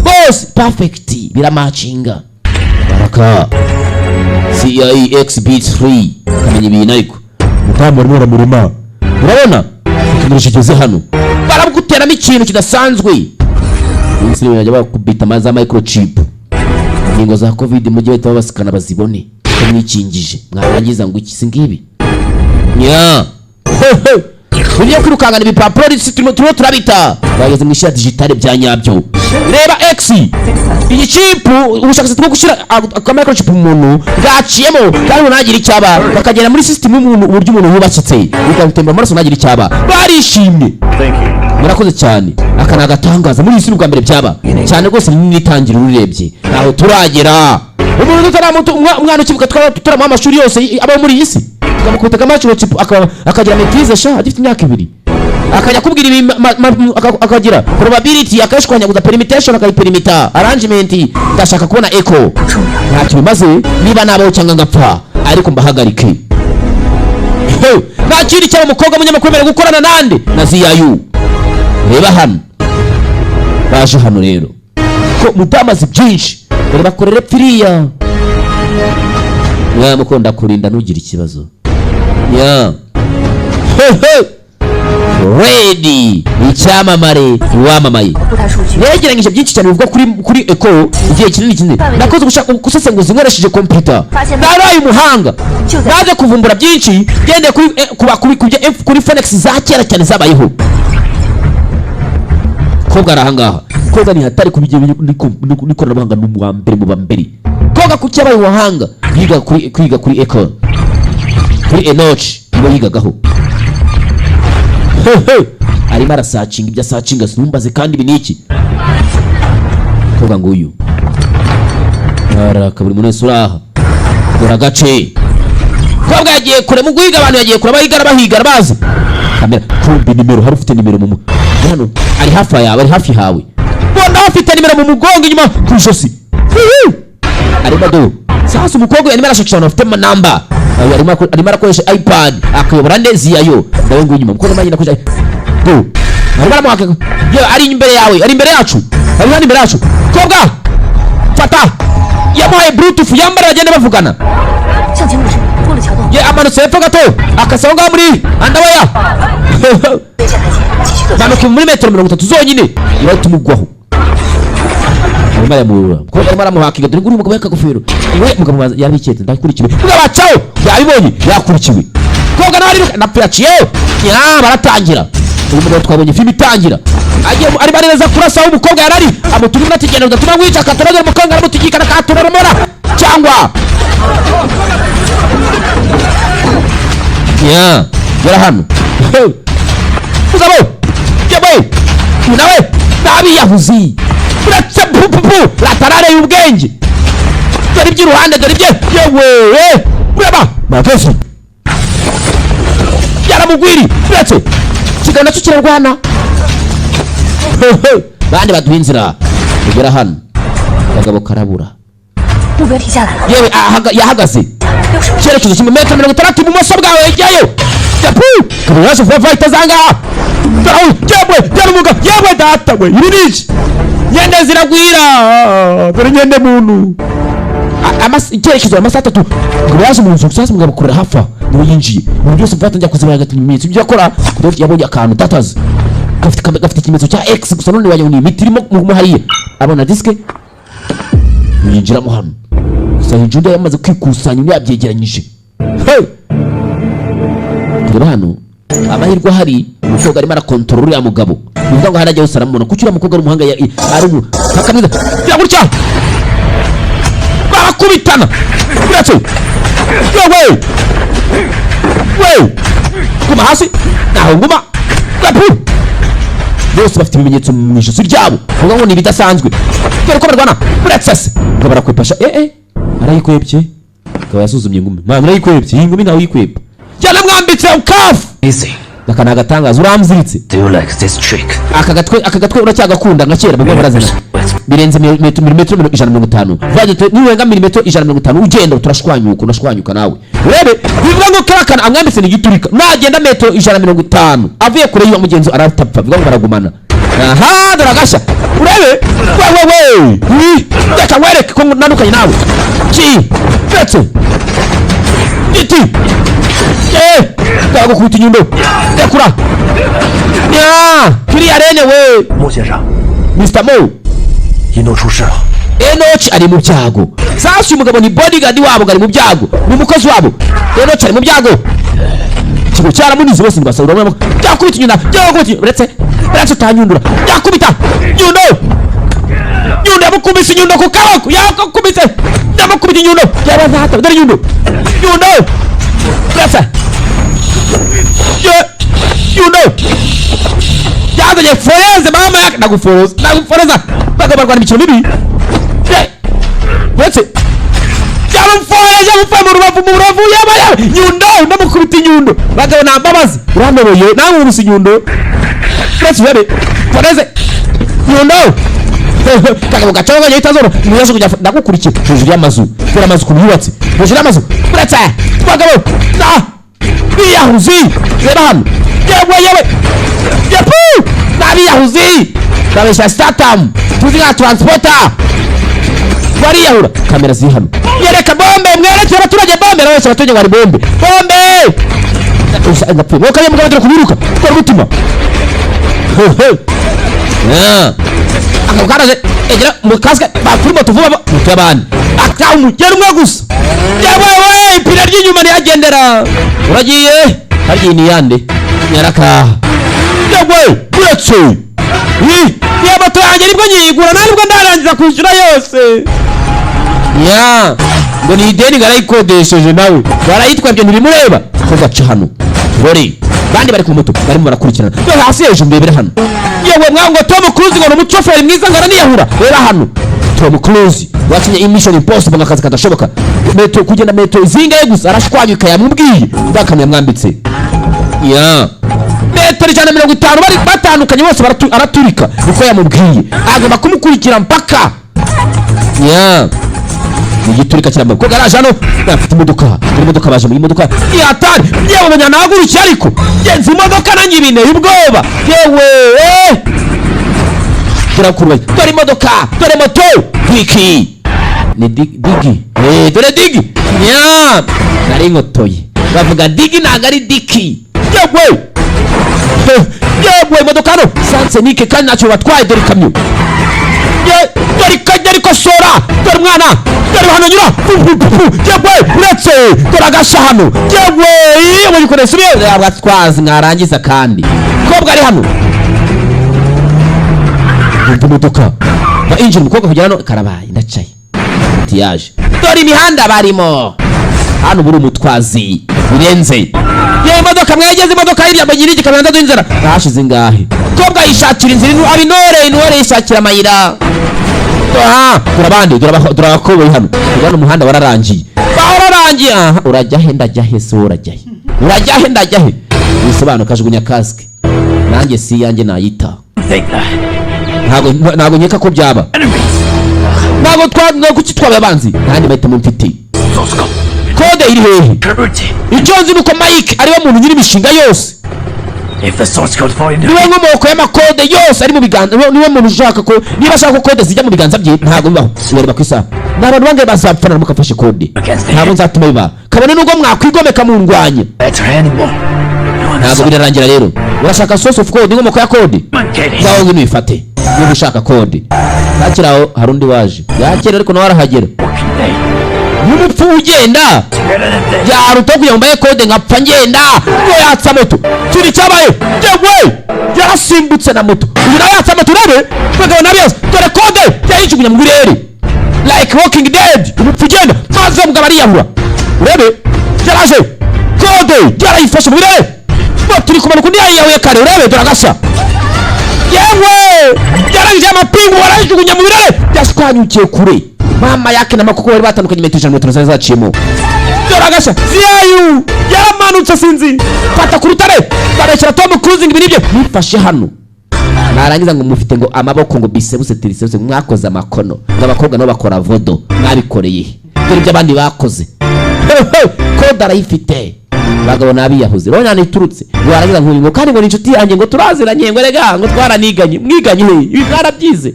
B: bose perfect, biramacinga. Baraka CIA XB3 kamenya ibintu, ariko
C: Umudamu barimo baramurema.
B: Urabona tekinoloji igeze hano, baraguteramo ikintu kidasanzwe. Umunsi rimwe bajya bakubita za microchip, inkingo za COVID, mujye bahita babasikana bazibone ko mwikingije. Mwarangiza ngo iki? Si ngibi nya ibyo kwirukankana ibipapuro turimo turabita, bageze mu isi ya digitale bya nyabyo. Reba X, iyi chip, ubushakashatsi bwo gushyira aka microchip mu muntu bwaciyemo, kandi umuntu ntagire icyaba, bakagera muri system y'umuntu, uburyo umuntu yubakitse, bikamutemba amaraso ntagire icyaba. Barishimye. Murakoze cyane. Aka ni agatangaza muri iyi si, ni ubwa mbere byaba cyane rwose. Ni n'itangiriro, urebye ntaho turagera. Umuntu tutaramutu, umwana ukivuka tutaramuha amashuri yose aba muri iyi si, tukamukubita akamaciro, akagira maîtrise sha agifite imyaka 2, akajya akubwira ibi akagira probability, akayishwanyaguza, permutation akayiperimita, arrangement. Ndashaka kubona echo. Ntacyo bimaze niba nabaho cyangwa ngapfa, ariko mbahagarike. He, nta kindi cyaba. Umukobwa w'umunyamakuru wemerewe gukorana nande? Na ZIU. Reba hano, baje hano rero ko mudamazi byinshi, dore bakorere pfiriya. Mwana mukunda kurinda, ntugire ikibazo ya hehe. Redi icyamamare wamamaye.
D: 步态数据。
B: Negeranyije byinshi cyane bivuga kuri eco igihe kinini kinini. Nakoze ubushaka gusesenguza nkoresheje computer, naraye umuhanga, naje kuvumbura byinshi ngendeye kuri kuba kuri phoenix za kera cyane zabayeho. Koga ari ahangaha, koga ni hatari ku bijyanye n'ikoranabuhanga, ni uwa mbere mu ba mbere. Koga ku cyabaye ubuhanga, yiga kuri kwiga kuri eco, kuri Enoch nibo yigagaho. Hehe, arimo arasacinga ibyo asacinga, sinumbaze. Kandi ibi ni iki? Koga nguyu araka buri muntu wese uri aha. Dore agace kobwa yagiye kure mu guhiga abantu, yagiye kure abahiga, arabahiga, arabazi. Kamera kumbi nimero, hari ufite nimero mu hano, ari hafi yawe, ari hafi yawe. Bona afite nimero mu mugongo inyuma ku ijosi. Hihi! Arimo do sasa umukobwa arimo arashakisha abantu bafite amanamba. Ayo arimo arakoresha iPad akayobora neza iyayo nawe ngo inyuma. Umukobwa arimo akoresha do, arimo aramuhaka. Yewe, ari imbere yawe, ari imbere yacu, ari hano imbere yacu. Kobwa fata, yamuhaye Bluetooth, yambara bagende bavugana.
D: 向前50，过了桥洞，
B: Ye amanutse hepfo gato, akasa aho ngaho muri andawaya.
D: 下台阶，继续走。
B: Manuka muri metero 30 zonyine, urahita umugwaho. Arimo aramurura, kuko arimo aramuhakiga. Dore nguriya umugabo y'akagofero, we mugabo yarabiketse ndakurikiwe. Mugabo acaho, yabibonye, yakurikiwe. Koga nawe ariruka napfa, yaciyeho ya baratangira. Uyu mugabo twabonye filime itangira agiye arimo areza kurasa aho umukobwa yarari, amutuma ati: "Genda udatuma wica." Akatoragera umukobwa, aramutugikana, akaturarumora cyangwa ya gera hano. Mugabo yewe, uyu nawe n'abiyahuzi uretse pupupu latarare y'ubwenge. Dore iby'iruhande, dore ibye. Yewe, ureba magezi yaramugwiri, uretse ikiganiro nacyo kirarwana. Bandi baduha inzira tugera hano, akagabo karabura.
D: 目标停下来了，
B: Yewe, yahagaze.
D: 65。
B: Icyerekezo kimwe, metero 60 ibumoso bwawe, jyayo. Yapu kaba yaje vuba vuba itazangaha. Yewe, byari umugabo. Yewe data we, ibi ni iki? Nyende ziragwira, dore nyende muntu. Icyerekezo amasaha 3 ngo yaje mu nzu. Sasa umugabo akorera hafi aho, niwe yinjiye ibintu byose mfata njya kuzibara hagati ibimenyetso ibyo akora, kuko yabonye akantu datazi gafite ikimenyetso cya X gusa. None wagira ngo ni imiti irimo mu hariya, abona disike, yinjiramo hano gusa. Hejuru undi yamaze kwikusanya, undi yabyegeranyije. Hey! Tureba hano amahirwe ahari, umukobwa arimo arakontorora uriya mugabo, bivuga ngo hariya hose aramubona, kuko uriya mukobwa ari umuhanga, ari umu akamwiza. Gira gutya. Barakubitana. Uretse yewe we, guma hasi, naho nguma gapu. Bose bafite ibimenyetso mu ijosi ryabo, uvuga ngo ni ibidasanzwe. Dore ko barwana. Uretse se ngo barakwepasha. Arayikwebye, akaba yasuzumye ingumi. Mwana, urayikwebye iyi ngumi, nawe uyikweba. Yanamwambitse kafu.
A: Amazing.
B: Aka ni agatangaza, uramziritse.
A: Do you like this trick?
B: Aka gatwe uracyagakunda nka kera? Bamwe barazana birenze milimetero 150. Nirenga milimetero 150 ugenda, turashwanyuka, unashwanyuka nawe. Urebe, bivuga ngo kariya kantu amwambitse ni igiturika. Nagenda metero 150 avuye kure y'uwo mugenzi, aratapfa. Bivuga ngo baragumana. Aha dore agashya, urebe we we we. Wi, reka nkwereke ko nandukanye nawe. Ki ndetse giti ndagukubita inyundo. Rekura nya kiriya rene we.
G: 莫先生，
B: Mr Mo.
G: 一诺出事了。
B: Enoch ari mu byago. Sasa uyu mugabo ni bodyguard wabo, ngo ari mu byago, ni umukozi wabo. Enoch ari mu byago, ikigo cyaramunize bose ntibasabura. Urabona byakubita inyundo, byakubita inyundo. Uretse, uretse utanyundura, byakubita inyundo, inyundo. Yamukubise inyundo ku kaboko, yakubise, yamukubita inyundo. Yabazata, dore inyundo, inyundo. Uretse ye nyundo yazanye foreze mama yake. Ndaguforoza, ndaguforeza. Bagabo barwana imikino mibi. Ye, uretse yamuforeje, yamufoye mu rubavu, mu rubavu. Yaba yaba nyundo, ndamukubita inyundo. Bagabo, nta mbabazi, uranoroye nawe nkubise inyundo. Uretse urebe foreze nyundo. Kagabo gacaho kajya itazoro ntiyaje kujya. Ndagukurikira hejuru y'amazu, dore amazu ukuntu yubatse hejuru y'amazu. Uretse bagabo na biyahuzi, reba hano. Yewe yewe, yepu, n'abiyahuzi babeshya Statham tuzi nka Transporter bariyahura. Kamera ziri hano, yereka bombe, mwerekere abaturage bombe. Arabeshya abaturage ngo hari bombe, bombe. Ndapfuye mwoka mugabo, dore kubiruka twari umutima. Akaba karaje egera mu kasike bakuri moto vuba, moto y'abandi aka umugera umwe gusa. Yewe we, ipine ry'inyuma ntiyagendera. Uragiye harya ni yande nyarakaha. Yewe, uretse iyo moto yanjye nibwo nyiyigura, nta nibwo ndarangiza kwishyura yose. Ya ngo ni ideni, ngo arayikodesheje nawe barayitwebye, ntibimureba ko gaca hano. Dore bandi bari ku moto barimo barakurikirana. Dore hasi hejuru, ndebera hano. Yewe mwa, ngo Tom Cruise ngo ni umushoferi mwiza, ngo araniyahura. Reba hano Tom Cruise wakinye Mission Impossible, ngo akazi kadashoboka. Metero kugenda metero zingahe gusa arashwanyuka. Yamubwiye ndakamyo yamwambitse ya metero 150, bari batandukanye bose, araturika. Niko yamubwiye, agomba kumukurikira mpaka ya ni igiturika kirambaye. Ko garaje hano afite imodoka, dore imodoka, baje mu imodoka ihatari. Yewe munyana, hagurukiye ariko genza imodoka, nanjye ibinteye ubwoba. Yewe turakuruye. Dore imodoka, dore moto diki ni digi. Dore digi nya nari nkotoye. Bavuga digi, ntabwo ari diki. Yewe yewe, imodoka hano sansenike kandi ntacyo batwaye. Dore ikamyo. Ye, dore ikajya rikosora. Dore umwana, dore hano nyura. Pu, pu, pu, pu. Yewe, uretse dore agashya hano. Yewe, iyo mubikoresha ibiye twazi mwarangiza. Kandi kobwa ari hano, umva imodoka ba injira, umukobwa kugera hano karabaye. Ndacaye tiyaje. Dore imihanda barimo hano, buri umutwazi birenze. Yewe imodoka, mwegeze imodoka hirya, bagira igikamyo ndaduha inzira. Hashize ingahe? Kobwa yishakira inzira, aba intore, intore yishakira amayira. Aha dore abandi, dore abakoboyi hano. Urabona umuhanda wararangiye, wararangiye. Aha urajya he? Ndajya he se? Wowe urajya he? Urajya he? Ndajya he? Wisobanuka, kajugunya kasike. Nanjye si iyanjye nayita.
A: Think that.
B: Ntabwo nkeka ko byaba. Ntabwo twa ntabwo kuki twabaye abanzi? Ntandi mahitamo mfite.
A: Source code.
B: Kode iri hehe?
A: Security.
B: Icyo nzi ni uko Mike ariwe muntu nyiri imishinga yose.
A: If the source code for it.
B: Niwe nkomoko y'amakode yose ari mu biganza. Niwe muntu ushaka ko, niba ashaka ko kode zijya mu biganza bye, ntabwo bibaho. Urareba ku isaha, ni abantu bangahe bazapfa naramuka afashe kode? Ntabwo nzatuma biba, kabone nubwo mwakwigomeka mundwanya.
A: Better anymore.
B: Ntabwo birarangira rero. Urashaka source of code, inkomoko ya kode?
A: Get it.
B: Ngaho ngwino uyifate niba ushaka kode. Hakiri aho hari undi waje yakera, ariko nawe arahagera nk'umupfu ugenda. Byaruta kugira ngo mbaye kode nkapfa ngenda. Ngo yatsa moto, kiri cyabaye. Yewe, yarasimbutse na moto. Uyu nawe yatsa moto. Urebe bagabo na byose, dore kode yayijugunya mu birere. Like Walking Dead, umupfu ugenda maze mugabo ariyahura. Urebe yaraje, kode yarayifashe mu birere. Bo turi kumanuka, undi yariyahuye kare. Urebe dore agashya, yewe yarangije amapingu barajugunya mu birere, yashwanyukiye kure. Mama yake na makoko bari batandukanye metero 100, metero zari zaciyemo. Dore agashya, ziyayu yaramanutse, sinzi fata ku rutare, bareshyira Tom Cruise ngo ibiri bye nifashe hano. Narangiza ngo mufite ngo amaboko, ngo biceps, triceps, mwakoze amakono, ngo abakobwa nabo bakora vodo, mwabikoreye he? Dore ibyo abandi bakoze. Kode arayifite. Abagabo nabiyahuze urabona ahantu iturutse, ngo warangiza nk'uyu ngo kandi ngo ni inshuti yanjye, ngo turaziranye, ngo rega ngo twaraniganye. Mwiganye he? Ibi mwarabyize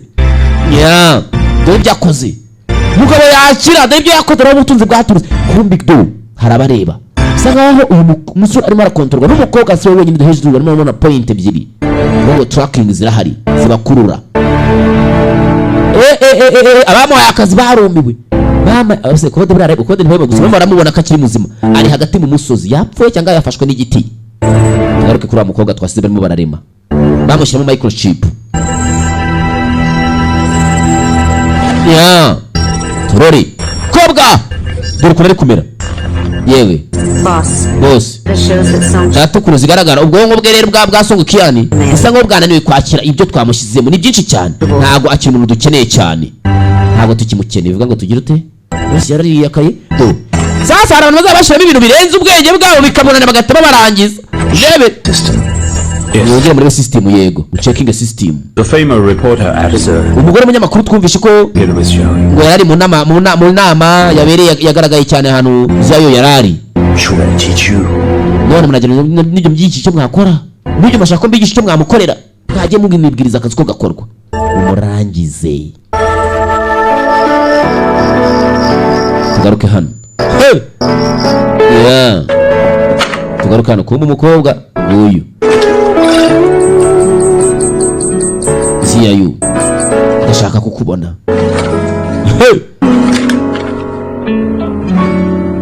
B: nya. Dore ibyo akoze, mugabo yakira. Dore ibyo yakoze, urabona ubutunzi bwaturutse kumbi. Do harabareba, bisa nkaho uyu musore arimo arakontorwa n'umukobwa, si we wenyine. Hejuru barimo barabona point ebyiri ngo tracking zirahari zibakurura. Abamuhaye akazi barumiwe. Bama ese kode buriya, kode ntibaba gusa barimo baramubona ko akiri muzima, ari hagati mu musozi, yapfuye cyangwa yafashwe n'igiti. Tugaruke kuri wa mukobwa twasize barimo bararema, bamushyiramo microchip ya turori. Kobwa dore ukuntu ari kumera, yewe.
D: Boss,
B: Bose
D: this shows that some
B: data ukuntu zigaragara ubwonko bwe rero bwa Songokiyani bisa nkaho bwananiwe kwakira ibyo twamushyizemo, ni byinshi cyane. Ntabwo akiri umuntu dukeneye cyane, ntabwo tukimukeneye. Bivuga ngo tugire ute? Wese yarariyakaye. Do sasa hari abantu bazaba bashyiramo ibintu birenze ubwenge bwabo, bikabonana bagahita babarangiza. Rebe.
A: System. Yes.
B: Mwongere muri system, yego, mucekinge system.
A: The famous reporter at the
B: Umugore w'umunyamakuru twumvishe ko
A: it was showing.
B: ngo yari mu nama yabereye, yagaragaye cyane ahantu zayo yari ari.
G: 出来几句。
B: None muragira n'ibyo mbyinshi icyo mwakora, n'ibyo mashaka ko mbigisha icyo mwamukorera, mwajye mubwibwiriza akazi ko gakorwa umurangize. Tugaruke hano. Hey! Yeah. Tugaruke hano kumbe umukobwa nguyu siyayu ndashaka kukubona. Hey!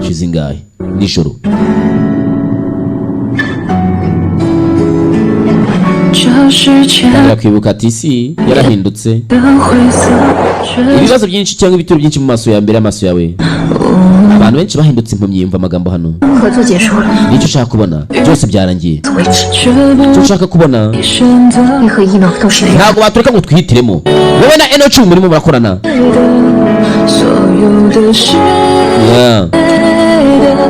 B: Shize ingahe nijoro.
H: 这世界
B: Tangira kwibuka ati isi yarahindutse.
H: 的灰色，却
B: Ibibazo byinshi cyangwa ibituro byinshi mu maso ya mbere y'amaso yawe, abantu benshi bahindutse impumyi. Yumva amagambo hano.
D: 合作结束了，
B: Nicyo ushaka kubona, byose byarangiye.
D: 为止。
H: 却不
B: Icyo ushaka kubona.
H: 选择
D: 你和一诺都是人，
B: Ntabwo batureka ngo twihitiremo, wowe na Enochi murimo murakorana.
H: 所有的是
B: Yeah.
H: 对的，能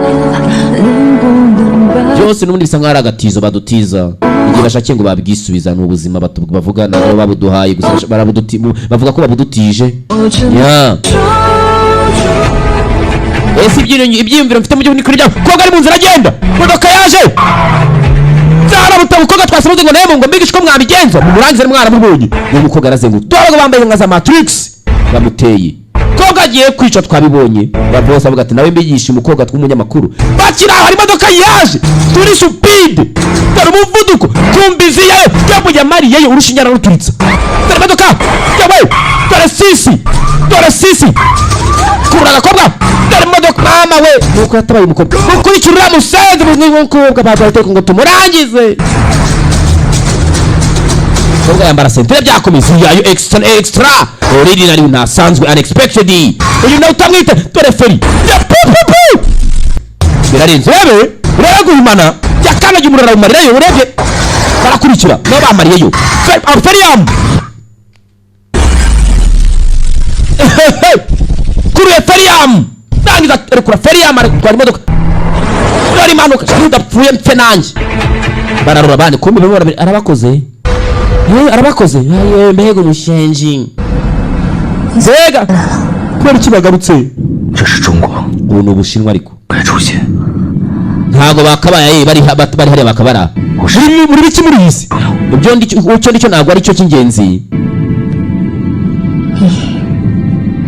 H: 不能把
B: Byose n'ubundi bisa nkaho ari agatizo badutiza igihe bashakiye ngo babwisubiza. Ni ubuzima bavuga, ntabwo babuduhaye gusa, bavuga ko babudutije.
H: 我真
B: Yeah. Ese ibyiyumviro mfite mu gihugu ni kuri byawe? Koga ari mu nzira agenda, imodoka yaje zarabuta. Umukobwa twasimuze ngo nawe ngo mbigishe uko mwabigenza mumurangize, mwaramubonye. Uwo mukobwa arazenguruka, dore bambaye nka za Matrix bamuteye. Koga agiye kwica, twabibonye. Ba boss avuga ati nawe mbigishe umukobwa tw'umunyamakuru. Bakiri aho hari imodoka yaje turi speed, dore umuvuduko kumbizi yayo yamuyamariyeyo urushinge araruturitsa. Dore imodoka yawe, dore sisi, dore sisi, kurura agakobwa. Dore imodoka, mama we! Nuko yatabaye umukobwa, mukurikira uriya musenzi mukobwa baduhaye itegeko ngo tumurangize. Umukobwa yambara ceinture, byakomeza yayo extra extra ordinary, ntasanzwe, unexpected. Uyu nawe utamwite, dore feri ya pu pu pu, birarenze. Urebe, urebe guhimana yakandagiye umuriro arawumarirayo. Urebye barakurikira nabo bamariyeyo feriyamu kuruye feriyamu, rangiza rekura feriyamu, aratwara imodoka. Dore impanuka, udapfuye mpfe nanjye. Bararura abandi, kumbe barimo arabakoze. Arabakoze. Aye, mbega umushenji, mbega kubera iki bagarutse?
G: 这是中国，
B: Ubu ni Ubushinwa ariko.
G: 该出现。
B: Ntabwo bakabaye bari hariya, bakabara muri biki muri iyi si. Ibyo icyo ndicyo ntabwo ari cyo cy'ingenzi.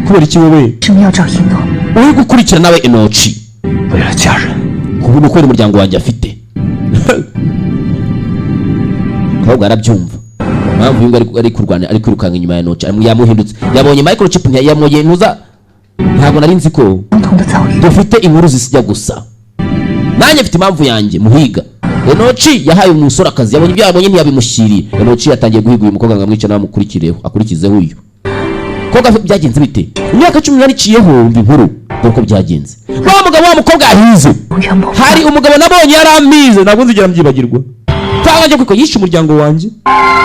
B: Kubera iki wowe
D: 为什么要找一诺？
B: uri gukurikira nawe Enochi?
G: 为了家人，
B: Kuba ni ukubera umuryango wanjye afite. Ahubwo arabyumva impamvu uyu nguyu ari kurwana, ari kwirukanka inyuma ya Enochi. Yamuhindutse, yabonye microchip, yamubonye ntuza. Ntabwo nari nzi ko
D: 相同的遭遇，
B: dufite inkuru zisijya gusa. Nanjye mfite impamvu yanjye muhiga. Enochi yahaye umusore akazi, yabonye ibyo yabonye ntiyabimushyiriye. Enochi yatangiye guhiga uyu mukobwa ngo amwice nawe amukurikireho, akurikizeho uyu. Mukobwa byagenze bite? Imyaka 18 iciyeho, mva inkuru dore uko byagenze. Wa mugabo, wa mukobwa yahize.
D: 永远不
B: Hari umugabo nabonye yarampize, ntabwo nzigera mbyibagirwa, cyangwa njye kuko yishe umuryango wanjye,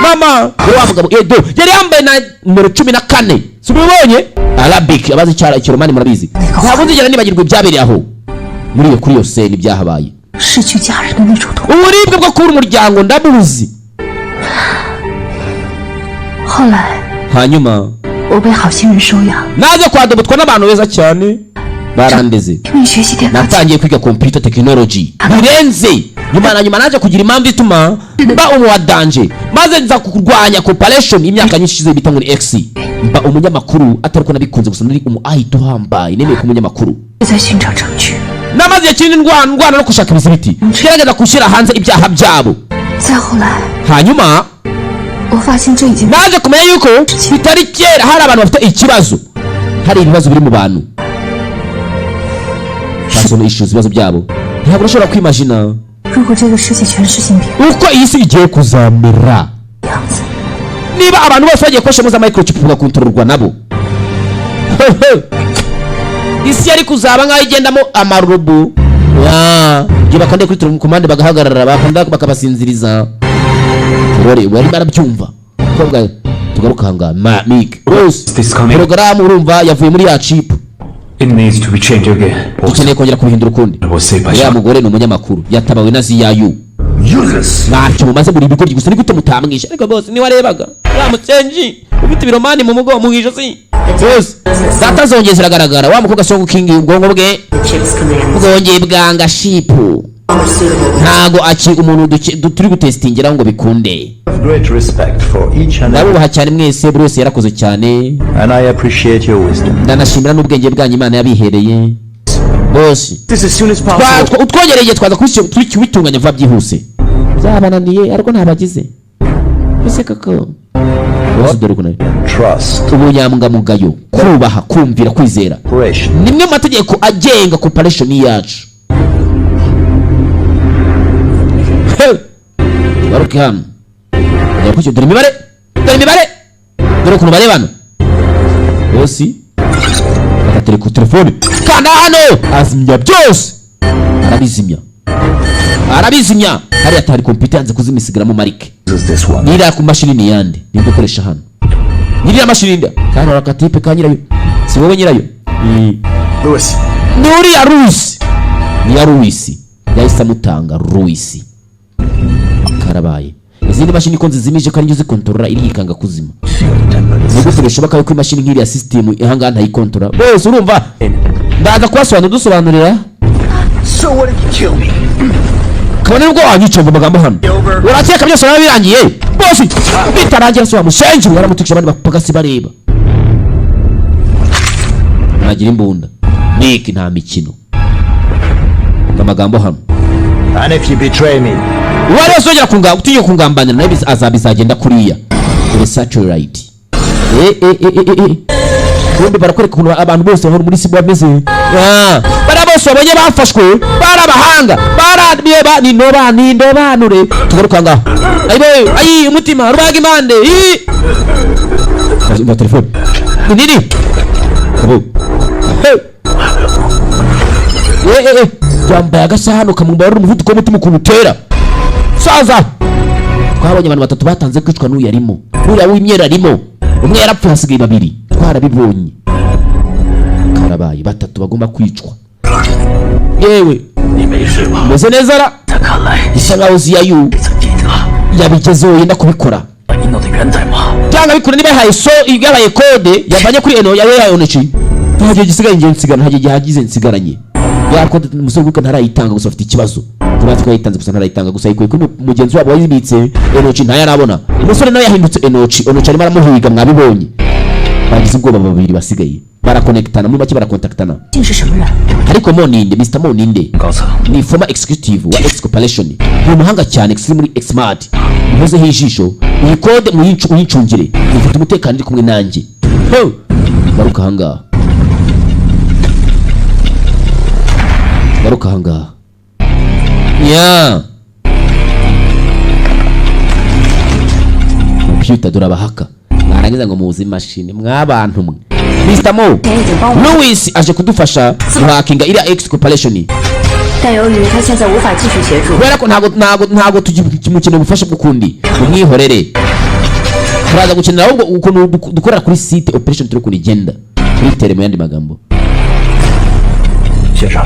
B: mama. Dore wa mugabo edo yari yambaye na nimero 14, si ubibonye? Arabic, abazi icyara ikiromani murabizi. Ntabwo nzigera nibagirwa ibyabereye aho muri iyo, kuri iyo scène, ibyahabaye.
D: 失去家人的那种痛。
B: Uburibwe bwo kubura umuryango ndabuzi.
D: 后来
B: Hanyuma
D: 我被好心人收养，
B: naze kwadobotwa n'abantu beza cyane, barandeze.
D: 因为学习电脑，
B: Natangiye kwiga computer technology birenze. Nyuma na nyuma naje kugira impamvu ituma mba umu wa danger, maze nza kurwanya corporation imyaka nyinshi ishize bita ngo ni X, mba umunyamakuru atari ko nabikunze, gusa nari umu ahita uhambaye, nemeye ku umunyamakuru.
D: 在寻找证据。
B: Namaze igihe kinini ndwana, ndwana no gushaka ibizibiti gerageza gushyira hanze ibyaha byabo.
D: 再后来，
B: Hanyuma
D: 我发现这已经
B: naje kumenya yuko bitari kera hari abantu bafite ikibazo, hari ibibazo biri mu bantu, personal issues, ibibazo byabo ntabwo urashobora kwimagina.
D: 如果这个世界全是芯片
B: Uko iyi si igiye kuzamera
D: 样子，
B: niba abantu bose bagiye gukoresha za microchip bagakontororwa nabo, isi yari kuzaba nk'aho igendamo amarobo. Igihe bakandiye kuri telekomande bagahagarara, bakanda bakabasinziriza. Rore wari barabyumva. Kobwa, tugaruka ahangaha. Ma Mike rwose.
A: This coming.
B: Porogaramu urumva yavuye muri ya chip.
A: It needs to be changed again.
B: Dukeneye kongera kubihindura ukundi.
A: Was saved by
B: Uriya mugore ni umunyamakuru, yatabawe na ziyayu.
G: Useless.
B: Ntacyo mumaze, muri ibigoryi gusa. Ni gute mutamwishe? Ariko bose niwarebaga wa mucenji ufite ibiromani mu mugongo, mu ijosi bose, data zongeye ziragaragara. Wa mukobwa Songo King, ubwonko bwe bwongeye bwanga chip, ntago aki umuntu turi gutestingera ngo bikunde.
G: Great respect for each and every,
B: Ndabubaha cyane mwese, buri wese yarakoze cyane.
G: And I appreciate your wisdom.
B: Ndanashimira n'ubwenge bwanyu Imana yabihereye bose.
A: This as soon as possible.
B: Utwongereye igihe twaza kubitunganya vuba byihuse. Byabananiye ariko ntabagize ese koko bose, dore ukuntu ari.
G: Trust,
B: Ubunyangamugayo, kubaha, kumvira, kwizera
G: operation.
B: ni imwe mu mategeko agenga corporation yacu. Hey! Garuke hano. Dore dore imibare, dore imibare, dore ukuntu barebana bose. Bagatereka telefone, kanda hano, azimya byose, arabizimya, arabizimya. Hariya atari kompiyuta yanze kuzimya, isigaramo marike.
G: Is this one?
B: Niriya ku mashini ni yande? Nibwo ukoresha hano niriya mashini nda kandi hari akatipe ka nyirayo, si wowe nyirayo?
G: Lewis.
B: Ni uriya Ruisi, ni ya Ruisi yahise amutanga. Ruisi karabaye. Izindi mashini ko nzizimije ko ari uzikontorora, irikanga kuzima. Ni gute bishoboka yuko imashini nk'iriya system ihangaha ntayikontorora bose? Urumva ndaza kubasobanurira, dusobanurira.
G: So what if you kill me?
B: Kabone nubwo wanyica ngo amagambo hano, urakeka byose biba birangiye bose? Bitarangira se wamushenje yaramutukije, abandi bapagasi bareba. Ntagira imbunda Nick, nta mikino ngo amagambo hano.
G: And if you betray me,
B: Uwo ari wese uzongera utinya kungambanira nawe azabizagenda kuriya. Dore satellite. Eh eh eh eh eh, ubundi barakwereka ukuntu abantu bose bahora muri sibo bameze. Ah, bariya bose babonye bafashwe bari abahanga, baraniba ni ndoba ni indobanure. Tugaruka ngaho. Ayibe ayi, umutima rubaga impande. Ii umva telefone ni nini? Abo. Hey. Eh eh eh, yambaye agasahani kamumbarura umuvuduko w'umutima ukuntu utera. Saza, twabonye abantu batatu batanze kwicwa, n'uyu arimo, n'uriya w'imyeru arimo. Umwe yarapfuye, hasigaye babiri, twarabibonye karabaye, batatu bagomba kwicwa. Yewe, meze neza ra, bisa nkaho ziyayu yabigezeho, yenda kubikora. Cyangwa bikora niba yahaye so yabaye kode yavanye kuri eno yabaye onoki. Nta gihe gisigaye ngiye nsigara, nta gihe gihagize nsigaranye. Ya kode umusore wibuka ntarayitanga, gusa afite ikibazo, tubazi ko yayitanze gusa ntarayitanga, gusa ayikuye kuri mugenzi wabo wayibitse. Enoki ntayarabona. Umusore nawe yahindutse Enoki, Enoki arimo aramuhiga, mwabibonye. Bagize ubwoba babiri basigaye barakonektana, muri make barakontaktana.
D: 竟是什么人？
B: Ariko mo ninde? Mr Mo ninde?
G: 高层
B: Ni former executive wa X Corporation, ni umuhanga cyane extremely smart. Muhozeho ijisho, iyi kode uyincungire, ifite umutekano, iri kumwe nanjye. Ho! Garuka ahangaha, garuka ahangaha ya computer. Dore abahaka Mwarangiza ngo muzi imashini mwabantu mwe. Mr Mo, Louis aje kudufasha guhakinga iriya X Corporation.
D: 但由于他现在无法继续协助，
B: Kubera ko ntago tugimukeneye ubufasha bw'ukundi, umwihorere. Turaza gukenera ahubwo ukuntu dukorera kuri site operation, turi ukuntu igenda kuri tere, mu yandi magambo.
G: 先生，